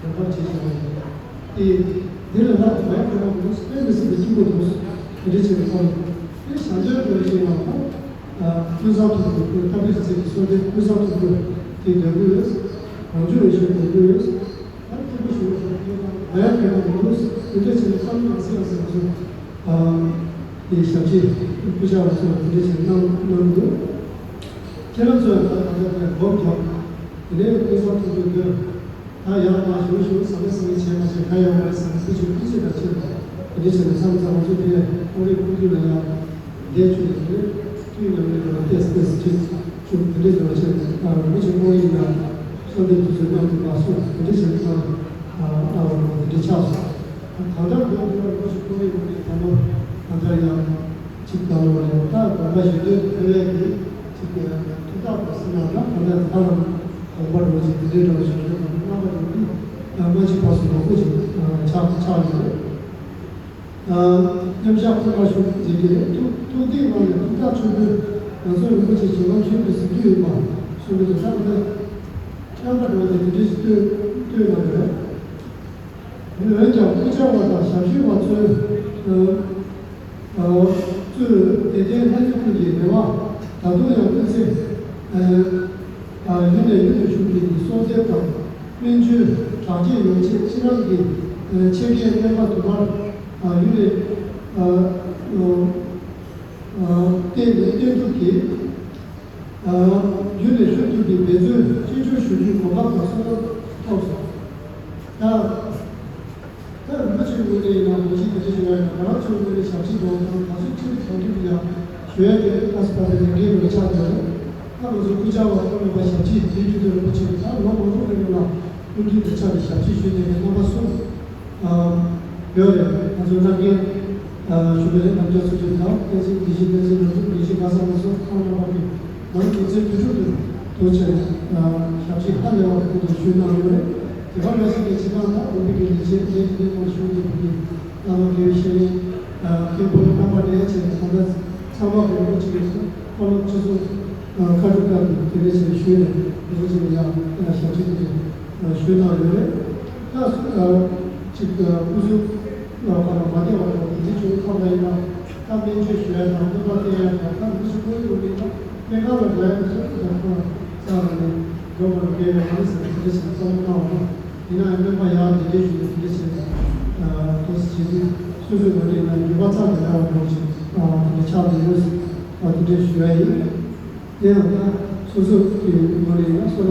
དོ་ཁུར་བྱེད་བཞིན་པ་ཡིན། དེ་འདི་ལ་ལྷག་ཏུ་མའི་ཁོ་རང་གི་དཔེ་མི་སྲིད་པའི་སྐྱིད་པོ་འདུག་དེ་འདྲ་བྱས་ནས་ཁོ་རང་དེ་ཞང་བློན་པོ་ཞིག་ལ་ཁོ་ཀུན་བཟང་ཐུབ་པའི་སྐུ་ལྟ་བུའི་ཚིག་གི་གསོལ་འདེབས། ཀུན་བཟང་ཐུབ་པའི་དེ་འདོད་དགོས་ཡོད། རང་བྱུང་ཡེ་ཤེས་འདོད་དགོས་ཡོད། ད་སྐྱིད་པོ་ཞིག་ཡོད་པ་དེ་དང་མའི་ཁོ་རང་གི་འདུག་དེ་འདྲ་བྱས་ནས་ཁ་ལོ་ནང་སེ་ཡང་སེ་ང་ཚོ་དེ་ཞབས་ཕྱི་སྐུ་བཅར་བ་ཚོ་དེ་འདྲ་བྱས་ནས་གནང་གནང་འདུག་ཁྱེད་རང་ཚོ་ཡང་ད་གང་ལྟར་དེ་སྒོམ་རྒྱག་དེ་ནས་ཀུན་བཟང་ཐུབ་པའི་སྐུ། ད་ཡར་མར་ཞུ་ཞུ་ཟ་མ་ཟ་མ་བྱས་མ་བྱས་ག་ཡོང་བ་རེད་ཟེར་ན། ཁུ་ཆུ་ཁུ་ཆུ་དང་ཕྱིར་དེ་འདྲ་བྱས་ནས་མཚམས་མཚམས་ང་ཚོ་དེ་ཁོང་རའི་སྐུ་མདུན་ལ་ཡང་བསྡད་བཅུག་ནས་དེ་དུས་མཉམ་མེད་ལ་ཏེས་ཏེས་ཅིག་བཅུག་དེ་འདྲ་བྱས་བྱས་ནས་ད་རིན་པོ་ཆེ་ཁོང་ཡིན་ན་གསོལ་འདེབས་དུས་ཚོད་གནང་དུས་མ་སོང་། དེ་འདྲ་བྱས་ནས་ཁོང་ཨ་བ་དེ་འདྲ་ཆགས་སོང་། གང་ལྟར་དགོངས་དགོས་པ་རིན་པོ་ཆེ་ཁོང་རའི་ངོས་ནས་ད་ལོ་གང་ལྟར་ཡང་། ཅིག་ད་ལོ་རེད། ད་དགོངས་པ་བཞེས་འདོད་ཕེབས་ཡས་ཀྱི་ཅིག་ཐུགས་ཐག་པ་ཟིན་ན་ད་ག་ནས་ད་རང་དགོངས་པ་འགྲོ་ཅིག་དེ་འདྲའི་འདྲ་བོ་ཞིག་རེད་པ། རྣམ་པ་འདི་ཨ་མ་ཅིག་བར་སུ་ལོག་པོ་ཅིག་ཆགས་ཆགས་ཡོད་རེད། མཉམ་བཞག་ཐུགས་ཁར་བཞུགས་མཛད་ཀྱི་རེད། ཐུགས་ཐུགས་ཐིག་ནང་ནས་ཐུགས་ཐག་ཆོད་པོས་ང་ཚོའི་རིན་པོ་ཆེ་བྱེ་བ་ཆོས་ཀྱི་གཟིགས་རྒྱུ་ཡིན་པ་གསུང་གི་འདུག་ད་ག་ནས་རྣམ་པ་འགྲོ་དེ་དེ་འདྲའི་ཞིག་ལྟོས་ལྟོས་གནང་གི་རེད། འོན་ཀྱང་སྐུ་བཅར་བ་དང་ཞབས་ཞུ་བ་ཚོས་ཨ་ཨ་གཙོས་དད་ལྡན་ལྷན་རྒྱས་ཀུན་གྱི་རེ་བ་ད་དུང་ཡང་སྐུ་ཚེ་ཨ་ཨ་ཡུན་ནས་ཡུན་དུ་བཞུགས་པའི་གསོལ་འདེབས་དང་སྨན་བཅོས་དྲག་སྐྱེད་ཡོང་ཆེད་ཁྱེད་རང་གི་ཨ་ཆེད་མཁས་སྨན་པ་དུ་མར་ཨ་ཡུན་ནས་ ཨ་ཨ་བརྟེན་ནས་བརྟན་གྲུབ་ཀྱིས་ཨ་རྒྱུན་ནས་ཞུ་ཐུབ་པའི་འབད་བརྩོན་ཅི་འབྱོར་ཞུ་རྒྱུའི་གོ་སྐབས་དང་བསོད་ནམས་ཐོབ་སོང་། ད་ད་རིན་པོ་ཆེའི་ངོས་ནས་ཡིན་ན་ངོ་ཤེས་དེ་འདྲ་ཞུ་ཡ་ཡིན་ན། ང་རང་ཚོའི་ངོས་ནས་ཞབས་ཕྱི་དང་ད་གཟོད་ཁྲིམས་དོན་ཁྲིམས་ཀྱི་ཡང་ཞུ་ཡ་དེ་ཨ་སི་པ་དེ་ལས་འགན་མི་ཆགས་དེ་རེད། ད་ང་ཚོ་སྐུ་བཅར་བ་ཁོང་རྣམ་པ་ཞབས་ཕྱི་དེའི་དུས་དུ་རིན་པོ་ཆེ་གིས་ད་ལོ་མང་པོ་རིང་ལ་སྐུ་མདུན་དུ་ཕྱག་ནས་ཞབས་ཕྱི་ཞུས་ཏེ་རེད། རྣམ་པ་གསུམ་ཨ་ཡོད་རེད། ང་ཚོ་བླ་རྒན་ཨ་ཞུ་བའི་རྣམ་རྒྱལ་ཚོགས་ཆེན་དང་བསྟན་འཛིན་དགེ་བཤེས་བསྟན་འཛིན་ནོར་བུ་དགེ་བཤེས་པ་སངས་ལགས་སོགས་ཁོང་རྣམ་པ་གིས་ནམ་དུས་ཚོད་དུས་ཚོད་དུ་ཐུགས་ཆེན་ཨ་ཞབས་ཕྱི་ཧ་ལས་པ་ཁོང་ཚོས་ཞུས་གནང་ཡོད་རེད། དེ་ག་ནང་བཞིན་གྱི་སྤྱི་བཏང་དང་དགོན་པའི་གི་ལས་བྱེད་ལས་དེ་ནས་ཁོང་ཞུ་བའི་གི་བླ་མ་དགེ་བའི་བཤེས་གཉེན་ཨ་མཁན་པོ་རྣམ་པ་གནས་བྱས་ནས་ད་ལྟ་ཚང་མ་གི་རིན་པོ་ཆེ་གི་བཀའ་སློབ་སྤྱི་ཚོགས་ཨ་བཀའ་སྒྲུབ་སྐབས་དེ་འདྲ་བྱས་ནས་ཞུས་ནས་རིན་པོ་ཆེ་ལ་ཡང་ཞབས་ཕྱི་དེ་འདྲ་ཞུས་གནང་ཡོད་རེད། ད་ཨ་ཅིག་ཨ་སྐུ་གཟུགས་ལ་ཁ་ལ་མ་བདེ་བ་དང་དེ་འདྲ་བྱུང་ཐོག་ལ་ཡིན་ན་ད་སྨན་བཅོས་ཞུ་ཡ་དང་སྨན་པ་བསྟེན་ཡ་དང་ད་རིན་པོ་ཆེ་ཁོང་ཡོད་མེད་ད་སྨན་ཁང་ལ་འགྲོ་ཡ་དེ་ཚོ་ད་ཁོ་རྩ་ལ་ནས་འགྲོ་དགོས་ལ་འགལ་བ་མ་རེད་ཟེར་དེ་འདྲ་བྱས་ནས་བསམ་བློ་གནང་བ་རེད། ཡིན་ན་ཡང་སྨན་པ་ཡང་དེ་འདྲའི་ཞུ་ཡ་དེ་འདྲ་བྱས་ནས་ཨ་ཏོག་ཙམ་བྱེད་དུས་སོ་སོའི་ངོས་ནས་ཡིན་ན་ནུས་པ་ཙམ་དེ་འདྲ་བ་འགྲོ་ཞིག་ཨ་དེ་འདྲ་ཆགས་འདུག་ཡོད་ཨ་དེ་འདྲ་ཞུ་ཡ་ཡིན། དེ་ཡང་ད་སོ་སོ་གི་ངོས་ནས་ཡང་བསོད་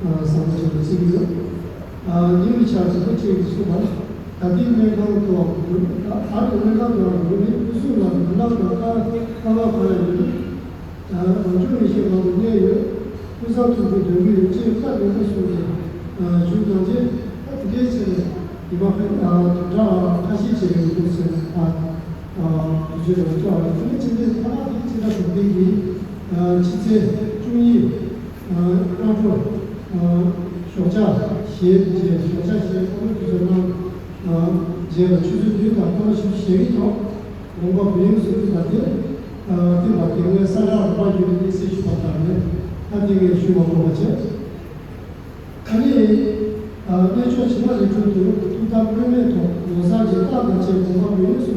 ནམས་བཟང་པོ་ཞིག་ལ་བརྩི་གི་ཡོད། ཉིན་རེ་ཆར་དུ་ཁོ་གཅིག་གིས་གསུངས་པར། ད་ལྟའི་སྨན་ཁང་དུའང་འགྲོ། ད་ད་རེས་སྨན་ཁང་དུའང་འགྲོ་ནས་སྐུ་གཟུགས་ལ་དུག་རླངས་དང་དཀའ་དཀའ་ངལ་གང་ཡང་ཡོད། རང་སྐྱོང་ཡེ་ཤེས་ངང་དུ་གནས་ཡོད། ཀུན་བཟང་ཐུགས་རྗེ་འདོན་གྱི་ཡོད་ཅེས་བཀའ་ནན་པོ་གསུངས་ཏེ་བཞུགས་གནང་རྗེས་ད་དེ་འདྲའི་ཆེད་ནས་ཉི་མ་ཁ་དུས་དྲ་ཁ་ཤས་བྱས་ཡོད་འདུག་ཟེར་ནས་ད། དུས་ཚོད་ལ་སྐྱོ་བ་ལ་དེ་ནས་ཕྱི་ཚེས་ཐ་མ་དེ་ཕྱི་ཟླ་དྲུག་པའི་གི་ཕྱི་ཚེས་བཅུ་གཉིས་སྔ་དྲོ་ཞོགས་ཇ་བཞེས་རྗེས་ཞོགས་ཇ་བཞེས་ཁོ་ན་དུས་ཚོད་གནང་རྗེས་ལ་ཆུ་ཚོད་བདུན་དང་སྐར་མ་བཞི་བཅུ་ཞེ་གི་ཐོག་དགོངས་པ་བོད་ཡིག་སུ་བསྟན་པ་དེ་བསྟན་པ་དེ་སྔོན་ས་བཀྲ་རོགས་པ་བརྒྱུད་ནས་དམིགས་བསལ་ཞུས་པ་ལྟར་ནས་ད་དེ་ངས་ཞུ་མ་དགོས་པ་བྱས། ཨ་ནི། གནས་མཆོག་བྱེ་མ་རི་ཁྲོད་དུ་ཐུགས་དམ་དངོས་གནས་ཐོག་ལོ་གསར་གྱི་རྟགས་དང་བཅས་དགོངས་པ་མོས་སུ་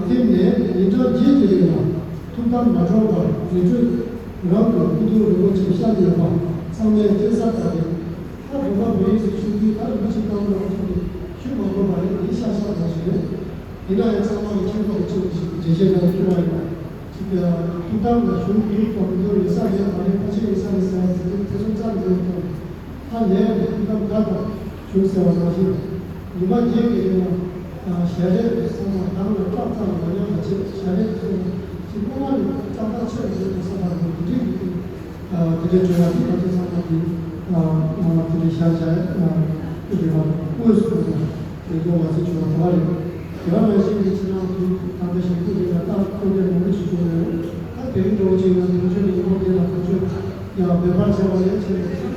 ཐིམ་ནས་ཉིན་གྲངས་བརྒྱད་ཀྱི་རིང་ལ་ཐུགས་དམ་མ་གྲོངས་པར་རི་ཁྲོད་རང་གི་སྐུ་གདུང་རིན་པོ་ཆེ་ཤར་ཡོད་པ་ཚང་མས་མཁྱེན་གསལ་ལྟར་རེད། ད་དགོངས་པ་མོས་སུ་ཞུ་རྒྱུའི་ད་རིན་པོ་ཆེ་བཀའ་དགོངས་ལ་ཐུག་ནས་ཞུ་མ་དགོས་པ་རེད། འདི་ཤ་ཤ་ཐག་ཞིག་རེད། ཡིན་ན་ཡང་ཚང་མ་གི་མཁྱེན་རྟོགས་ཀྱི་ཆེད་དུ་ཞིག་འགྲེལ་བཤད་གནང་རྒྱུ་བ་ཡིན་པ། ཅིག་ཐུགས་དམ་ལ་ཞུགས་དུས་ཐོག་མི་འདུག་ཡོད་ས་ཡོད་མ་རེད། ཕལ་ཆེར་ཡོད་ས་རེད་ཟེར་བ་དེ་ཚོ་ཐེ་ཚོམ་རྩ་ནས་མེད་པ། ད་ལས་ཀྱི་ཐུགས་དམ་བདག་དང་བཞུགས་ཟེར་བ་ནང་བཞིན། ཉི་མ་བརྒྱད་ཀྱི་རིང་ལ་ཞལ་རས་ཀྱི་བསམ་པ་གདངས་ལ་སྐྲག་ཙམ་ལ་མ་ཉམས་པ་བྱེད། ཞལ་རས་ཀྱི་བསམ་པ་ཅིག་སྔོན་མ་ནས་ཙག་ཙག་ཆེ་རུ་འགྲོ་དགོས་བསམ་པ་རེད། དེ་འདྲའི་གི་དེ་འདྲའི་བྱུང་བ་དེ་ང་ཚོ་ཚང་མ་གི་དེ་འདྲའི་ཤར་བྱ་དེ་འདྲའི་བ་དངོས་སུ་དགོས་པ། དེ་ཚོ་ང་ཚོ་བྱུང་བ་དེ་བ་རེད། དེ་བ་ནང་བཞིན་གྱི་ཕྱི་ནང་དུ་ད་ལྟ་ཞིག་ཏུ་ཡིན་ན་ད་ཁོ་ནས་མང་པོ་ཞིག་བྱུང་ཡོད། ད་དེ་རིང་འགྲོ་བ་ཅིག་ན་དོན་ཆོས་ཀྱི་ཉིན་མོ་དེ་ལ་དོན་ཆོས་ཡང་འབད་པར་བྱ་བ་ལས་ཆེ་བའི་ཚེ།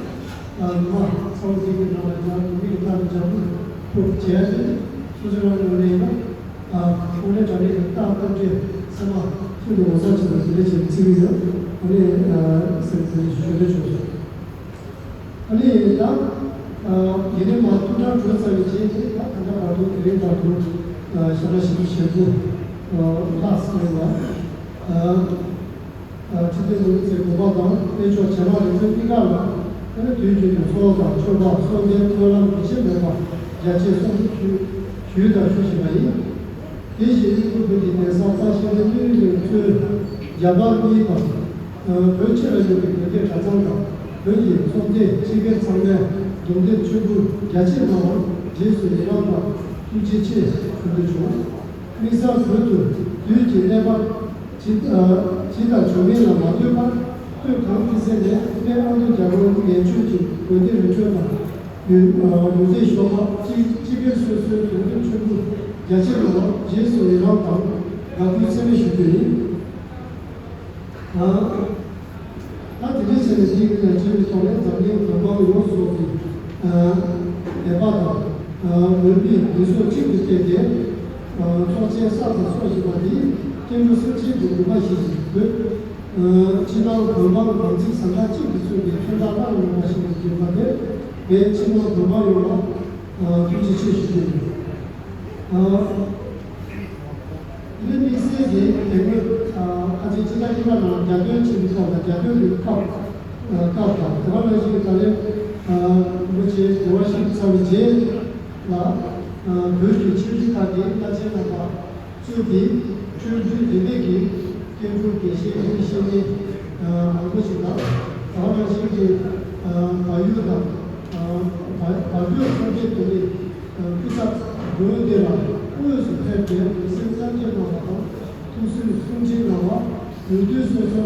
ཉི་མ་ཚ་བོ་དེ་གི་ནང་ལ་ཡང་དེ་མིག་གི་ལྟ་ནས་འཇམ་པོ་ཕུག་བྱས་ཏེ་སོ་སོ་རང་ངོས་ནས་ཡང་ཨ་ཁོང་ནས་དྲ་ལས་ཀྱི་ལྟ་སྟངས་དེ་སེམས་མ་ཐུན་དུ་ངོ་ཚ་ཆེ་བ་དེ་འདྲ་བྱས་ཚིག་ཡོད། ཨ་ནི་སེམས་དེ་ཞུ་འདོད་བྱུང་སོང་། ཨ་ནི་ད་ཡིན་ནའི་མ་ཐུགས་དྲག་གྲོལ་ཚར་བའི་རྗེས་དེ་ད་ད་ལྟ་བར་དུ་དེ་རིང་བར་དུ་ཤ་ཁྲག་ཞིབ་ཏུ་ཞེ་པོ་ལྷག་སོང་བ། ཁྲི་སྟེང་ནོར་བུ་རྩེའི་དགོན་པ་དང་གནས་མཆོག་བྱེ་མ་རི་ཁྲོད་གཉིས་ཀ་ལ་ཨ་ནི་དུས་རྒྱུན་དུ་གསོལ་བ་དང་མཆོད་པ་གསོལ་འདེབས་སྨོན་ལམ་རྒྱུན་ཆད་མེད་པར་རྒྱ་ཆེའི་སྲུང་བརྩི་ཞུས་དང་ཞུ་བཞིན་པ་ཡིན། དེ་བཞིན་དབུས་ཁུལ་བོད་ཀྱི་གདན་ས་རྩ་ཤེས་ལྡན་ཀླུ་ཡུལ་གཙོས་རྒྱ་བལ་གཉིས་དང་། བོད་ཕྱི་ལ་ཡོད་པའི་བོད་སྡེ་གྲྭ་ཚང་དང་བོད་ཀྱི་ཚོགས་སྡེ་སྤྱི་སྒེར་ཚང་མས་སྒྲུང་དེབ་མཆོད་འབུལ་རྒྱ་ཆེར་གནང་བར་རྗེས་སུ་ཡི་རང་དང་ཐུགས་རྗེ་ཆེ་ཞུ་འདོད་བྱུང་། དམིགས་བསལ་བོད་དུ་དུས་ཀྱི་གནས་བབ་ཇི་ཇི་ལྟར་བྱུང་མིན་ལ་མ་ལྟོས་པར་སྟོད་གངས་ཏི་སེ་ནས་སྨད་ཨ་མདོ་རྒྱ་སྒོར་ངན་ཆོས་ཀྱི་དགོན་སྡེ་རི་ཁྲོད་དང་། ཡུལ་ཡུལ་སྡེ་ཞོགས་པ་སྤྱི་སྤྱི་སྒེར་སོ་སོའི་དོན་དུ་མཆོད་འབུལ་རྒྱ་ཆེར་གནང་བར་རྗེས་སུ་ཡི་རང་དང་དགའ་གུས་ཚད་མེད་ཞུ་རྒྱུ་ཡིན། ད་ད་དེ་འདྲའི་ཆེད་ནས་དེའི་ནང་བཅུད་ཀྱི་ཐོག་ནས་འཛམ་གླིང་བོད་འབངས་ཡོངས་སུ་རྫོགས་པའི་དད་པ་དང་། དགོན་པའི་མི་ཚོགས་གཅིག་ཏུ་བསྡུས་ཏེ། ཚོགས་ཆེན་གསར་དུ་འཚོགས་བཞིན་པ་འདིས་སྐྱེ་འགྲོ་སེམས་ཅན་གྱི་སྡུག་བསྔལ་ཞི་ཞིང་བོད། ཕྱི་ནང་བོད་འབངས་དམ་ཚིག་ཟམ་པ་གཅིག་ཏུ་བཙུགས་ཏེ་མཚོན་རྟགས་སླར་ཡང་ཡོད་པ་ཞིག་ཏུ་གྱུར་པ་དེར་ངས་ཕྱི་ནང་བོད་འབངས་ཡོངས་ལ་ཐུགས་རྗེ་ཆེ་ཞུ་རྒྱུ་ཡིན། དེ་ནས་དམིགས་བསལ་གྱིས་དེ་སྔོན་ཁ་ཆེ་སྤྱི་ཟླ་གཉིས་པ་ནང་རྒྱ་སྟོན་ཆེན་པོའི་ཐོག་ལ་རྒྱ་སྟོན་གྱི་སྐབས་སྐབས་དང་དེ་བ་ནང་བཞིན་ད་ལན་རིན་པོ་ཆེ་འབྲེལ་བ་ཞིག་ཚར་བའི་རྗེས་ལ་བོད་ཀྱི་ཆོས་བརྒྱུད་ཁག་གི་བླ་ཆེན་རྣམ་པ། གཙོས་པའི་ཆོས་བརྒྱུད་རིས་མེད་ཀྱི་སྐྱེ་འགྲོ་དགེ་བཤེས་དབུ་ཤེས་གཉེན་མང་པོ་ཞིག་དང་། དེ་ག་ནང་བཞིན་གྱི་བལ་ཡུལ་དང་བལ་བོད་ཚོང་འབྲེལ་དོན་གཉེར་སྐུ་ཚབ་དགོན་སྡེ་ལ་དངོས་སུ་ཕེབས་ཏེ་འོད་གསལ་རྣམ་འབྱེད་གནང་བ་དང་། ཐུགས་སུན་གསུང་འཕྲིན་གནང་བ། འོས་བསྡུ་སོ་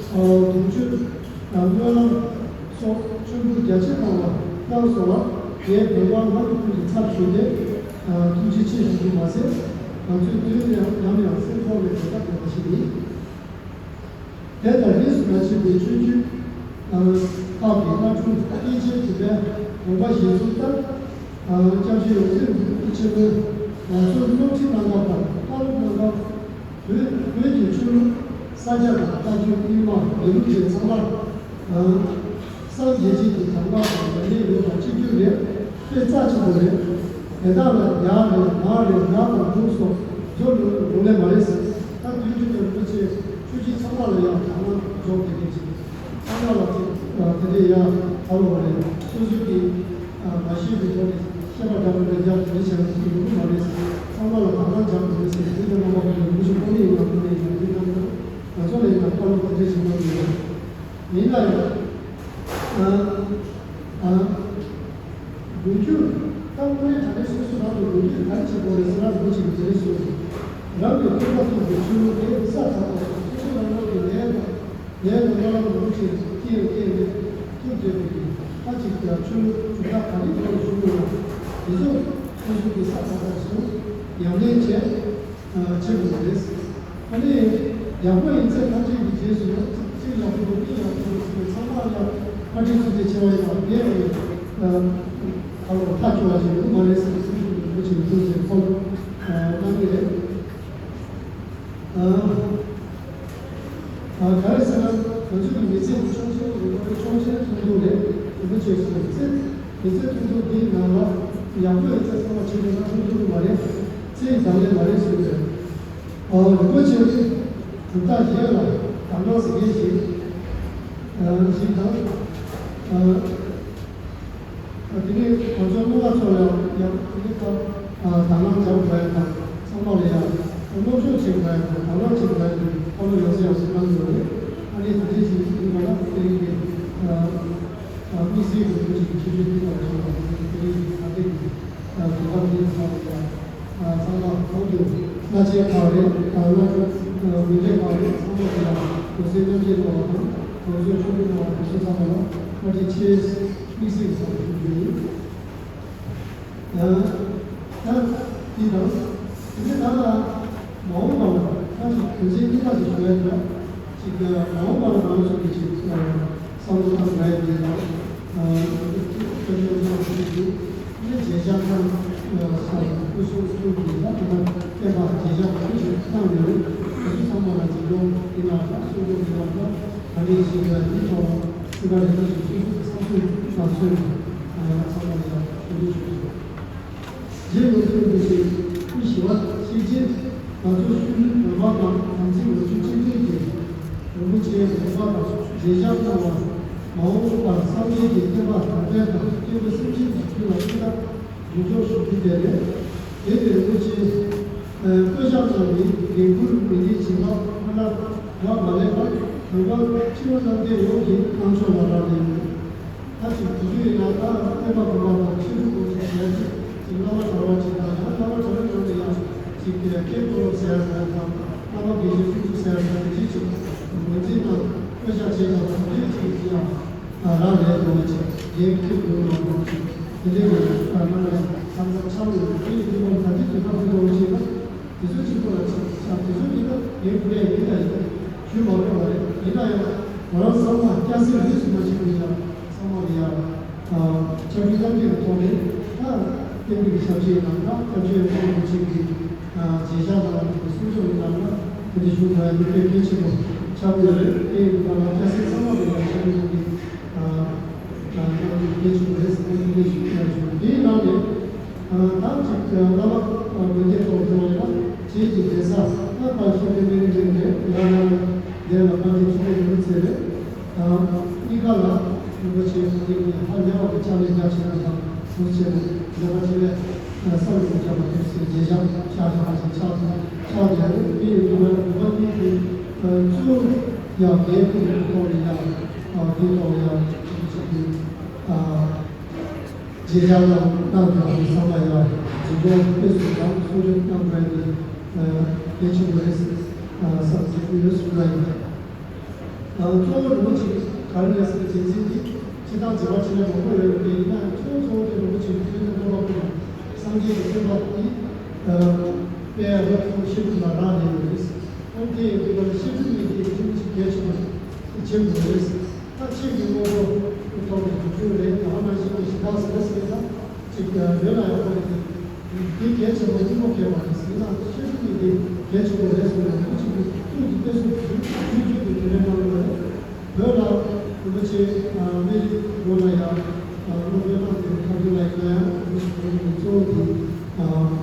སོར་དུང་ཕྱུར་སྨོན་ལམ་སོགས་མཆོད་འབུལ་རྒྱ་ཆེ་གནང་བ་གནང་སོང་བ། ངས་བོད་པ་སྔ་མ་ཀུན་གྱི་ཚབ་ཞུས་ཏེ་ཐུགས་རྗེ་ཆེ་ཞུ་རྒྱུ་མ་ཟད། ང་ཚོའི་དུས་ནམ་ཡང་སེམས་ཁོང་ནས་དེ་ལྟར་འདོད་པ་ཞིག་ཡིན། དེ་ལྟར་རིས་སུ་མ་ཆད་པའི་ཆོས་བརྒྱུད་ཁག་གི་བླ་སྤྲུལ་སྐྱེས་ཆེན་དེ་དག་དགོངས་པ་བཞེས་ཚུལ་ལྟར། སྐྱབས་རྗེ་འོད་ཟེར་མགོན་པོ་ཆེན་པོས་ང་ཚོར་སློབ་ཁྲིད་གནང་སྐབས་དང་བཀའ་སློབ་གནང་སྐབས། བོད་བོད་ཀྱི་ཆོས་ལུགས་ས་སྐྱ་དང་བཀའ་བརྒྱུད་རྙིང་མ་ལས་ལུགས་བཅས་ཚང་མར། སངས་རྒྱས་བྱེད་ཀྱི་དམ་བཅའ་དང་ཡོན་ཏན་ཡོད་པ་གཅིག་གྱུར་རེད། དཔེ་རྩ་ཆེན་པོ་རེད། དེ་དག་ལ་ཡར་རེད་མར་རེད་ངག་དང་སྒྲུང་སོགས་འཛོམས་ཡོང་ལེ་མ་རེད་ཟེར། ད་དུས་རྒྱུན་དུ་རིན་པོ་ཆེ་ཆོས་བརྒྱུད་ཚང་མ་ལ་ཡང་དག་སྣང་འཇོག་དགོས་ཀྱི་ཅིག་ཚང་མ་ལ་ཅིག་དེ་འདྲའི་ཡང་ཧ་ལོ་བ་རེད། སོ་སོ་གི་མ་ཤེས་པའི་ཐོག་ནས་ཤེས་པ་འདྲ་མི་འདྲ་རྒྱབ་དེ་འདྲ་བྱས་ན་ཅིག་ཡོང་གི་མ་རེད་ཟེར། ཚང་མ་ལ་དག་སྣང་རྒྱག་དགོས་རེད་ཟེར། དེ་ལྟར་རྣམ་པ་ཀུན་ལ་རིན་པོ་ཆེ་དཔོན་གནས་ཡིན་ན་དཔོན་གནས་ཡིན་ན་དེ་ལྟར་ན་ང་ཚོ་ལ་ཡིན་ན་བཀའ་སློབ་དེ་འདྲ་བྱེད་མ་དགོས་རེད། ཡིན་ན་ཡང་། ཨ། ཨ། ལོ་རྒྱུས་ད་དངོས་གནས་དྲང་གནས་སོ་སོ་རང་གི་ལོ་རྒྱུས་ག་རེ་བྱེད་དགོས་རེད་ཟེར་ན། རིན་པོ་ཆེ་གིས་དེ་རེད་གསུངས་སོང་། རང་གི་སྟོན་པ་ཐུབ་པའི་ཆོས་ལུགས་དེ་ས་དང་པོ་སོ་སོ་རང་རང་གི་ལས་དང་ལས་དང་བླ་མ་རིན་པོ་ཆེ་སྐྱེས་སྐྱེས་ནས་ཐུབ་བསྡད་པའི་ཁ་ཅིག་ཀྱང་ཆོས་ལུགས་གྲུབ་མཐའ་ག་རེ་ཐོག་ནས་བྱུང་ཡོད་ན་དེ་ཚོ་སོ་སོ་གི་ས་དང་པོ་སོ་ཉམས་ལེན་བྱས། བྱེད་དགོས་པ་རེད། ཨ་ནི་ཡག་པོ་ཡིན་ཚེ་ཐམས་ཅད་ཀྱི་རྗེས་སུ་ཡང་གཅིག་ཡག་པོ་འདུག་གཉིས་ཡག་པོ་འདུག་ཟེར་ནས་ཚང་མ་ཡང་བཀའ་དྲིན་ཐུགས་རྗེ་ཆེ་བ་ཡིན་པ་ངས་ཨ་ནི་ཨ་ལོ་ཐག་ཆོད་པ་ཞིག་ཡོད་མ་རེད་ཟེར་ནས་སེམས་ཤུགས་ཡོད་པོ་ཞིག་ཐུགས་རྗེ་ཁོང་གནང་གི་རེད། ཨ་ཨ་ག་རེ་ཟེར་ན་ང་ཚོའི་མི་ཚེ་འདི་ཆོག་མཆན་རེད་པ། ཆོག་མཆན་ཐུང་ཐུང་རེད། རིན་པོ་ཆེ་གསུངས་ཚེ་མི་ཚེ་ཐུང་ཐུང་འདིའི་ནང་ལ་ཡག་པོ་ཡིན་ཚེ་ཚང་མ་བྱེད་དགོས་ན་ཐུང་ཐུང་མ་རེད། ཚེ་ཡི་དང་ལེན་མ་རེད་ཟེར་བས། ཨོ་རིན་པོ་ཆེ་གྲུབ་མཐའ་གཞན་ལ་དག་སྣང་ཟེར་མཁན་ཞིག་ཨ་ཞིག་དང་། ཨ་ཨ་དེ་ནས་ང་ཚོ་སློབ་མ་ཚོ་ལ་ཡང་དེ་ནས་ད་ཨ་དག་སྣང་བྱ་དགོས་པ་ཡང་དང་ཚང་མ་ལ་ཡང་སློབ་སྦྱོང་བྱེད་དགོས་པ་ཡང་དང་དག་སྣང་བྱེད་དགོས་པ་ཡང་དང་ཁོ་ལ་ཡང་སེ་ཡང་སེ་གནང་དགོས་རེད། ཨ་ནི་དེ་འདྲའི་ཞིག་ཡིན་པ་ལ་དེ་རིང་གི་ཨ་ཨ་དམིགས་བསལ་གྱི་རིན་པོ་ཆེ་གི་ཆོས་འབྲེལ་དེ་ལ་བྱུང་བ་དེ་རིང་གི་ད་ལྟའི་གི་ཨ་དུས་སྐབས་འདིའི་ཐོག་ལ་ཡང་། ཨ་ཚང་མ་གོང་དུ་བླ་ཆེན་ཁག་རེད། ཨ་བླ་སྤྲུལ་ཨ་མི་སྡེ་ཁག་རེད། ཚང་མ་གི་ལ་འོད་གསལ་རྣམ་རྒྱལ་གནང་བ་དང་། འོད་གསལ་མཆོད་འབུལ་གནང་བ་དེ་ཚོ་ཚང་མ་ལ་བཀའ་དྲིན་ཆེ་དམིགས་བསལ་གྱི་ཚང་མ་ཞུ་རྒྱུ་ཡིན། ཨ་ད་འདི་དང་དེ་ནས་ད་ལ་མ་འོངས་པ་ལ་ད་ཅིག་དོན་ཚན་གཉིས་པ་ཞིག་ཞུ་ཡ་འདུག་ཅིག་ཨ་མ་འོངས་པ་ལ་ང་ཚོ་གི་ཅིག་ཨ། བསམ་བློ་བཏང་དགོས་ཡ་དེ་དང་། སྐྱབས་བཅོལ་གནང་ཞུ་རྒྱུ། ཨ་ནི་མཇལ་བཅར་གནང་སོང་། སྐུ་གཟུགས་སྐུ་གི་ད་དེ་ལ་བསྟན་པ་མཇལ་བཅར་མང་པོ་ཞིག་གནང་ཡོད་རེད། དེ་ཚོ་ཚང་མ་ལ་འཛིན་སྐྱོང་ཡིན་ན་འདྲ། སྲུང་སྐྱོབ་ཡིན་ན་འདྲ། ད་ནི་ཞིག་ལ་དེའི་ཐོག་ལ་སྲིད་པ་རེ་ལ་ཞིག་སོ་སོ་གི་བསམ་ཚུལ་ལ་མཚོན་ནས་ཚང་མ་ལ་ཡང་གུས་འདུད་ཞུ་རྒྱུ། རྗེ་འོད་ཟེར་རིན་པོ་ཆེ་སྐུ་ཞི་བ་གཤེགས་རྗེས་ང་ཚོ་ཤུལ་ལུས་བོད་པ་དང་དམ་ཚིག་ལོ་རྒྱུས་གཅིག་མཐུན་གྱི་རིན་པོ་ཆེའི་དགོངས་པ་དང་མཇལ་བཅར་གནང་བར་མ་འོངས་པར་སངས་རྒྱས་ཀྱི་བསྟན་པ་དར་སྤེལ་དང་སྐྱེ་བོ་སེམས་ཅན་གྱི་ཕུགས་ལ་སྐུ་ཐག་རྒྱུན་འཇོག་ཞུ་རྒྱུ་དེ་རེད། དེ་ནི་རིན་པོ་ཆེ་བསྐོ་བཞག་གནང་བའི་འགན་འཁུར་མི་སྣའི་བྱིན་རླབས་ཁོ་ནར་རག་མ་ལས་པར་བོད་པ་སྤྱི་བོ་གནམ་བསྟན་ཡོངས་ཀྱི་བསྔགས་བརྗོད་ལ་རག་ལས་ཡོད། ད་ཅིག་དུས་ཚོད་ཡིན་ན་ད་བསྟན་པ་བོད་པ་དང་ཆོས་ལུགས་སྐོར་ཅིག་ཞལ་གྱིས་ཅིག་བླ་མ་གྲྭ་བ་ཅིག་དང་ཡང་བླ་མ་གྲྭ་བའི་ནང་ནས་ཡང་ཅིག་སྐད་སྤྲོ་ཟེར་ཡ་དང་བླ་མ་དགེ་བཤེས་ཐུགས་ཐུགས་ཟེར་ཡ་དང་དེ་ཅིག་ངོས་འཛིན་དང་བསྐོ་བཞག་བྱས་ཀྱང་དེ་ཅིག་ཡང་རག་ལས་འགྲོ་བ་ཅིག་འགན་འཁུར་དགོས་ལ་འགྲོ་ཅིག་དེ་འདྲའི་ངོས་ནས་ད་ནང་ལ་ཡང་ཚང་ཚང་ཆགས་ཡོད། དེ་ཡི་དུས་ལ་ད་ཅིག་དེ་ལྟ་བུ་འགྲོ་བ་ཅིག་ན། དེ་ཚོ་གཅིག་པོ་ལ་ཆགས་ཆགས་དེ་ཚོ་ཡིན་ན་ངའི་བུ་ལས་ཡིན་ད་ཡིན་ཞུས་མ་དགོས་པ་རེད། ཡིན་ན་ཡང་ང་རང་ཚང་མ་སྐྱ་སེར་རིས་སུ་མ་ཆད་པའི་ཡང་ཚང་མ་ལ་ཡང་ཕྱག་བྲིས་གཏམ་རྒྱུད་ཀྱི་ཐོག་ནས་ད་བསྟན་པའི་ཞབས་ཕྱི་ཡིན་ན་ད་སྐྱབས་རྗེ་ཡང་ཚང་མ་ཆེད་ཀྱི་མཇལ་བཅར་དང་གསུང་ཆོས་ཡིན་ན་ད་དེ་འདྲ་ཞུ་ཐུབ་ཡ་དེ་དཔེ་གལ་ཆེན་པོ་ཆགས་ཀྱི་ཡོད་རེད། དེ་ཡིན་ད་ང་སྐྱ་སེར་ཚང་མ་ལ་ཡང་ཕྱག་བྲིས་གཏམ་རྒྱུད། ཨ་ཨ་ང་ཚོ་སྐད་ཆ་རེད་ཟེར་ནས་དེ་འདྲ་ཞིག་བཤད་བྱུང་། དེའི་ནང་ནས་ཨ་ད་ཅིག་བླ་མ་དགོན་སྡེ་ཐོག་འགྲོ་བ་ཡིན་ན་རྗེས་ཀྱི་གདན་ས་ཨ་དཔལ་ཤེས་དཔལ་མེ་རི་རེད། ཡང་ན་འདིར་ལ་དཔལ་ལྡན་ཆོས་རྒྱལ་རིན་པོ་ཆེ་རེད། ཨ་གཉིས་ཀ་ལ་རིན་པོ་ཆེ་གོང་རིམ་ནས་ཧ་ལས་པ་གི་ཕྱག་ལས་རྒྱ་ཆེ་བ་དང་གཟུགས་ཆེ་བ་མཛད་པ་ཆེ་བས། བསམ་ཟིན་བྱ་བ་དེ་ཚོའི་རྗེས་ཤག་ཤག་ཤག་ཅིག་ཆགས་སོང་། ཆགས་བསྡད་རེད། དེ་ཡིན་དུས་ང་ལ་བོད་པ་གཉིས་ཀྱི་གཙོ་བོ་ཡང་འགན་དེ་ཐོག་ནས་ཡང་དེ་ཐོག་ཡང་ཅིག་ཅིག་གི་རྗེས་ཤག་ལ་གནང་དགོས་པའི་བསམ་པ་ཡང་འཛིན་སྐྱོང་སྤེལ་གསུམ་དང་གསུང་འདོན་གནང་དགོས་དེ་གལ་ཆེན་པོ་རེད་བསམ་ཟིན་གྱི་ཡོད་གསུངས་པ་ཡིན། གཙོ་བོ་རིན་པོ་ཆེ་ག་རེ་རེད་ཟེར་ན། རྗེ་བཙུན་འདི་སྤྱིར་བཏང་མཛད་པ་ཆེན་པོ་མང་པོ་ཡོད་རེད་དེ། ཡིན་ན་ཡང་གཙོ་བོ་གཙོ་བོ་དེ་རིན་པོ་ཆེ་ཐུགས་ཀྱི་བསྟན་པ་ཕུལ་བ། སངས་རྒྱས་ཀྱི་བསྟན་པ་འདི་སྤེལ་ཡག་ལ་ཐུགས་བཞེད་ཐུབ་ལ་རག་ལས་ཡོད་རེད། ཨ་ནི་དེ་ཡིན་དུས་ཀ་ལ་བཤད་སྒྲུབ་གཉིས་ཀྱི་ཐུགས་རྗེ་གལ་ཆེན་པོ་ཆེན་པོ་རེད། ད་ཁྱེད་ཀྱི་དངོས་པོ་ཐོག་ནས་སྒྲུབ་སྦྱོང་རེད། ད་ག་ནང་བཞིན་གྱི་ཞིང་ཁ་ཟེར་ཟེར་ད་ཅིག་ཡོད་ལ་ཡག་པོ་རེད་དེ། འདི་གལ་ཆེན་པོ་གཉིས་པོ་གལ་བ་རེད་ཟེར་ན། ཤེས་རིག་གཉིས་དེ་གལ་ཆེན་པོ་རེད་ཟེར་ན། རིན་པོ་ཆེ་གི་ཐུགས་ཀྱི་དཔེ་གསུམ་གྱི་ཐུགས་རྒྱུད་དུ་དེ་འདྲའི་གནང་དགོས་རེད། བོད་ལ་རིན་པོ་ཆེ་སྨན་རི་སྒོ་ལ་ཡང་སློབ་དཔོན་གནང་དེ་ཁ་ཐུག་ལ་ཡིན་ན་ཡང་རིན་པོ་ཆེ་གི་གཙོ་བོ་དེ་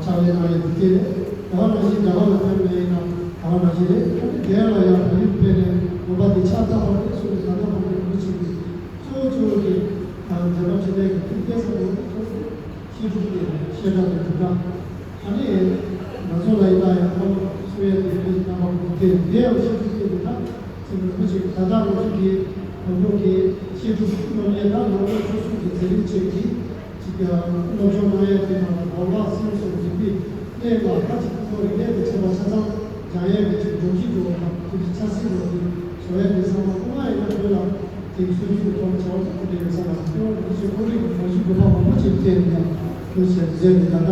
ཕྱག་ལས་གནང་ཡ་དེ་དེ་རེད། ད་ག་ནང་བཞིན་རྒྱ་གར་ལ་ཕེབས་ནས་ཡིན་ན་ད་ག་ནང་བཞིན་རེད། ཨ་ནི་རྒྱ་ལ་ཡང་བོད་ཡིག་སྤེལ་ནས་དགོན་པ་དེ་ཕྱག་བཏབ་པ་རེད་གསུངས་ནས། ད་ལྟ་བར་དུ་རིན་པོ་ཆེ་གི་གཙོ་བོ་གཙོ་བོ་གི་མཛད་པ་འཕྲིན་ལས་ཀྱི་ཐུགས་བསྐྱེད་ས་དགོས་ཐུགས། ཤེས་སྒྲུབ་ཀྱི་བཤད་གྲྭ་དང་སྒྲུབ་གྲྭ། ཨ་ནི་ང་ཚོ་ལ་ཡིན་ན་ཡང་ཁོང་གསུང་ཡས་དེ་ཕན་རྣམ་པ་གོ་དེ་དེ་ཡང་ཤེས་སྒྲུབ་ཀྱི་འདུག་ད་ཅིག་རིན་པོ་ཆེ་ད་ལྟ་ང་ཚོ་གི་བོན་པོ་གི་ཤེས་སྒྲུབ་སློབ་གཉེར་ད་ལོ་ངོ་ཆུང་ཆུང་གི་མཛད་རིམ་ཅིག་གི་ཅིག་སློབ་སྦྱོང་གནང་ཡས་དེ་ནང་ལ་རོགས་ལ་སེམས་སུ་འཛིན་པའི་གནས་ལ་ཁ་ཅིག་ཁོ་རིག་གནས་དང་འཆད་པ་ཆ་ཚང་སྦྱང་ཡས་ཀྱི་ཅིག་སྒྲོམ་གཞི་འགྲོ་བ་དང་དེ་ཆ་སྲིད་འགྲོ་དེ་བཟོ་ཡས་དེ་ཚང་མ་སྔོན་མ་ཡིན་ན་བོད་ལ། དེ་གསོན་ཤུགས་ཀྱི་ཐོག་ནས་བྱ་བ་དེ་འདྲ་ཡོད་ས་ལ། སྐྱེ་བོ་རིན་པོ་ཆེ་ཁོང་རང་གི་གོམས་གཤིས་དགོས་པ་མང་པོ་ཅིག་བལྟས་ནས་ཡང་ཁོང་ཞལ་མཛད་ནས་ད་ལྟ་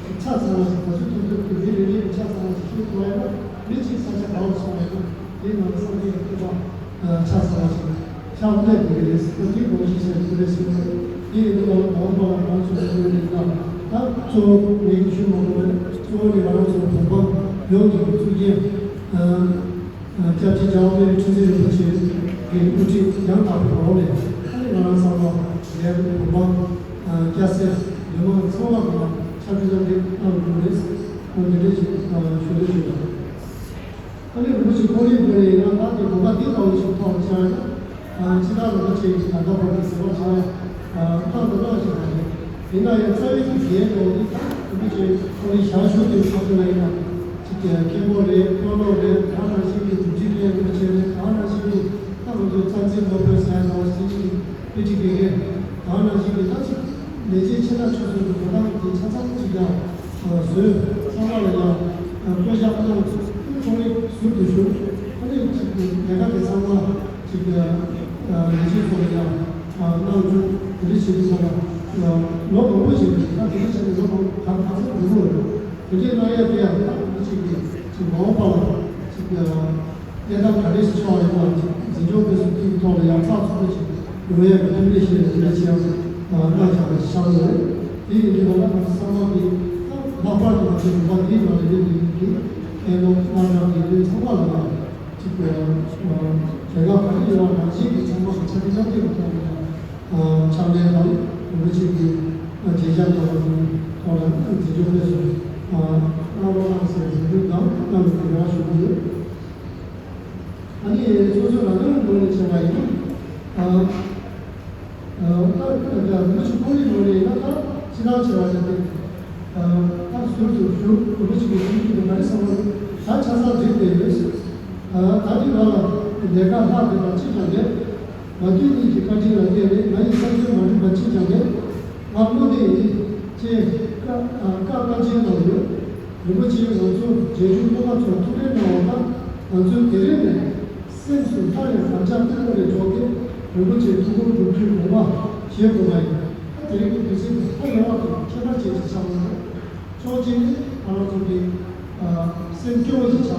ཆ་ཚང་བ་ཞིག་ག་ཚོད་ཐུབ་ཐུབ་ཀྱིས་མི་རེ་རེ་གི་ཆ་ཚང་བ་ཞིག་ཤེས་ཐུབ་པ་ཡིན་ན། མི་གཅིག་ས་ཆ་ག་བར་སོང་བ་ཡིན་ན་དེའི་ནང་ལ་སངས་རྒྱས་ཀྱི་ཐུགས་པ་ཆ་ཚང་བ་ཞིག་ཤར་སླེབས་དགོས་ཀྱི་རེད་ཟེར་ན། དེའི་གོམས་གཤིས་ཞིག་དགོས་རེད་ཟེར་བ་དེ་ཡིན་དུས་ང་ལ་གོང་ཐོག་ལ་ང་ཚོ་ལ་ཡོད་ནས་ད་ད་གཙོ་བོ་ངས་ཞུ་མ་དགོས་པས། གཙོ་བོ་ནི་ང་རང་ཚོ་བོད་པ་ཡོངས་ཀྱི་གཙུག་རྒྱན། སྐྱབས་རྗེ་རྒྱལ་བ་སྨན་རི་ཁྲི་འཛིན་རིན་པོ་ཆེ་གི་དབུ་ཁྲིད་ཡང་དག་པའི་འོག་ནས། ཨ་ནི་ང་རང་ཚང་མ་རྒྱལ་བོད་པ་སྐྱ་སེར་མི་མང་ཚང་མ་གི་ཕྱག་ཕུལ་ལམ་འདི་གནང་དགོས་རེད། འོ་འདི་འདྲ་ཞིག་ཞུ་འདོད་ཞུ་དང་། ཨ་ནི་རིན་པོ་ཆེ་ཁོང་རང་ངོས་ནས་ཡང་ད་དེ་དགོན་པ་འདི་ལྟ་བུ་ཞིག་ཐོག་བཅར་ན། སྤྱི་བཏང་རིན་པོ་ཆེ་གི་ད་ལྟ་བར་དུ་ཟིན་པ་ཆགས་ཡ་ལྟ་འདོད་ལྟ་ཞིག་མ་རེད། ཡིན་ན་ཡང་རྩ་བའི་གི་རྒྱན་འདྲ་བོ་འདི་ད་རིན་པོ་ཆེ་ཁོང་རང་ཞལ་བཞུགས་དུས་ཕ་གི་ལ་ཡིན་ན་ཅིག་མཁན་པོ་རེད། དཔོན་སློབ་རེད། ད་ག་ནང་བཞིན་གྱི་སྒྲུབ་བརྒྱུད་ལས་རིན་པོ་ཆེ་རེད། ད་ག་ནང་བཞིན་གྱི་ད་ང་ཚོའི་རྩ་འཛིན་སློབ་དཔོན་ཟེར་ཡ་འདྲ་བོ་ཟེར་གྱི་དཔེ་ཁྲིད་དགེ་རྒན། ད་ག་ནང་བཞིན་གྱི་ད་ཅིག་ལས་བྱེད་ཆེ་ཕྲ་ཆུང་གསུམ་གྱི་འགྲོ་སྟངས་དེ་ཆ་ཚང་ཅིག་ཡང་བཟོས། ཚང་མ་ལ་ཡང་བསྐོ་བཞག་གནང་། ཁོང་རང་ཟུར་དུ་བཞུགས། ཨ་ནི་ཅིག་ལས་ཀ་དེ་ཚང་མ་ཅིག་ལས་བྱེད་ཚོ་ལ་ཡང་གནང་བཅུག་དེ་འདྲ་བྱེད་དུས་ཙམ་ལ་ལོ་མང་པོ་ཞིག་རེད། ད་དེ་འདྲ་བྱས་ནས་ལོ་མང་པོ་གང་གང་ཚང་འགྲོ་གི་རེད། དེ་འདྲའི་གནང་ཡ་དེ་ཡང་ད་དེ་འདྲ་ཅིག་གི་ཅིག་མ་འོངས་པ་ལ་ཅིག་གནས་སྟངས་ག་རེ་ཞིག་ཆགས་པ་ཡིན་ན་ཅིག་འཛིན་སྐྱོང་སྤེལ་གསུམ་དེའི་ཐོག་ལ་ཡང་ཚགས་ཚུད་པོ་ཞིག་ཡོང་ཡས་ཀྱི་ཕན་བདེ་ཞེས་ནས་དེ་འདྲ་བྱས་ཡང་གནང་བཞག་པ་ཞིག་ཆགས་ཡོད་རེད། དེ་ཡིན་དུས་ང་ཚོ་ཚང་མ་གི་ད་ལྷག་པར་དུ་ང་ཚོའི་དགོན་པ་འདིའི་ནང་ལ་ཡོད་པའི་གི་མཁན་སློབ་སློབ་གྲྭ་དགེ་འདུན་ཚང་མ་ལ་ཡང་། གཅིག་གི་ལས་ཀ་ག་རེ་ཡོད་པ་ནང་བཞིན་གྱི་ཚང་མ་གི་ཕྱག་ལས་མཉམ་འདེགས་ཀྱི་ཐོག་ནས་ཕྱག་ལས་དང་རིན་པོ་ཆེ་གི་མཇལ་ཁ་གནང་བ་དེའི་ཐོག་ལ་འཛིན་སྐྱོང་སྤེལ་གསུམ་གནང་རོགས་གནང་ཟེར་རེ་འདུན་དང་སྙིང་ནས་དེ་ག་ཞུ་གི་ཡོད། ཨ་ནི་སོ་སོའི་ལག་ལེན་ངོས་ནས་བྱས་པ་ཡིན་ན། ད་རིན་པོ་ཆེ་ཁོང་གི་ངོས་ནས་ཡིན་ན་ད་ཕྱི་ནང་བྱས་པ་ཡིན་ཏེ། ད་ཟུར་དུ་བཞུགས་རིན་པོ་ཆེ་གི་གསུང་ཆོས་དེ་ག་རེ་གསུངས་པ་རེད། ད་ཆ་ཚང་འགྲིག་བསྡད་ཡོད། ད་ནི་ང་ལ་ལས་ཀ་ལྷག་བསྡད་པ་གཅིག་ཀྱང་མེད། མ་བདུད་གཉིས་ཀྱི་བཀའ་དྲིན་ལ་བརྟེན་ནས་ང་ཡི་བསམ་ཚུལ་མ་འགྲུབ་པ་གཅིག་ཀྱང་མེད། ང་བློ་གཏད་ཡིན་ཅེས་བཀའ་བཀའ་བཀའ་ཆད་གནང་ཡོད། རིན་པོ་ཆེས་ང་ཚོ་རྗེས་འཇུག་སློབ་མ་ཚོར་ཐུགས་རེ་གནང་བ་ལྟར། ང་ཚོས་དེ་རིང་ནས་སེམས་སུ་སླར་ཡང་དམ་བཅའ་བརྟན་པོ་རེ་སྒྲོག་སྟེ། རིན་པོ་ཆེའི་ཐུགས་དགོངས་སྒྲུབ་རྒྱུའི་དགོངས་པ་བཞེས་དགོས་པ་ཡིན། ད་དེ་རིང་གི་དུས་ཚིགས་འདི་ཧ་ལས་པ་དང་ཁྱད་པར་ཅན་ཞིག་ཆགས་ཡོད་རེད། ཕྱོགས་གཅིག་ནས་ང་རང་ཚོ་གི་སེམས་སྐྱོ་བོ་ཞིག་ཆགས།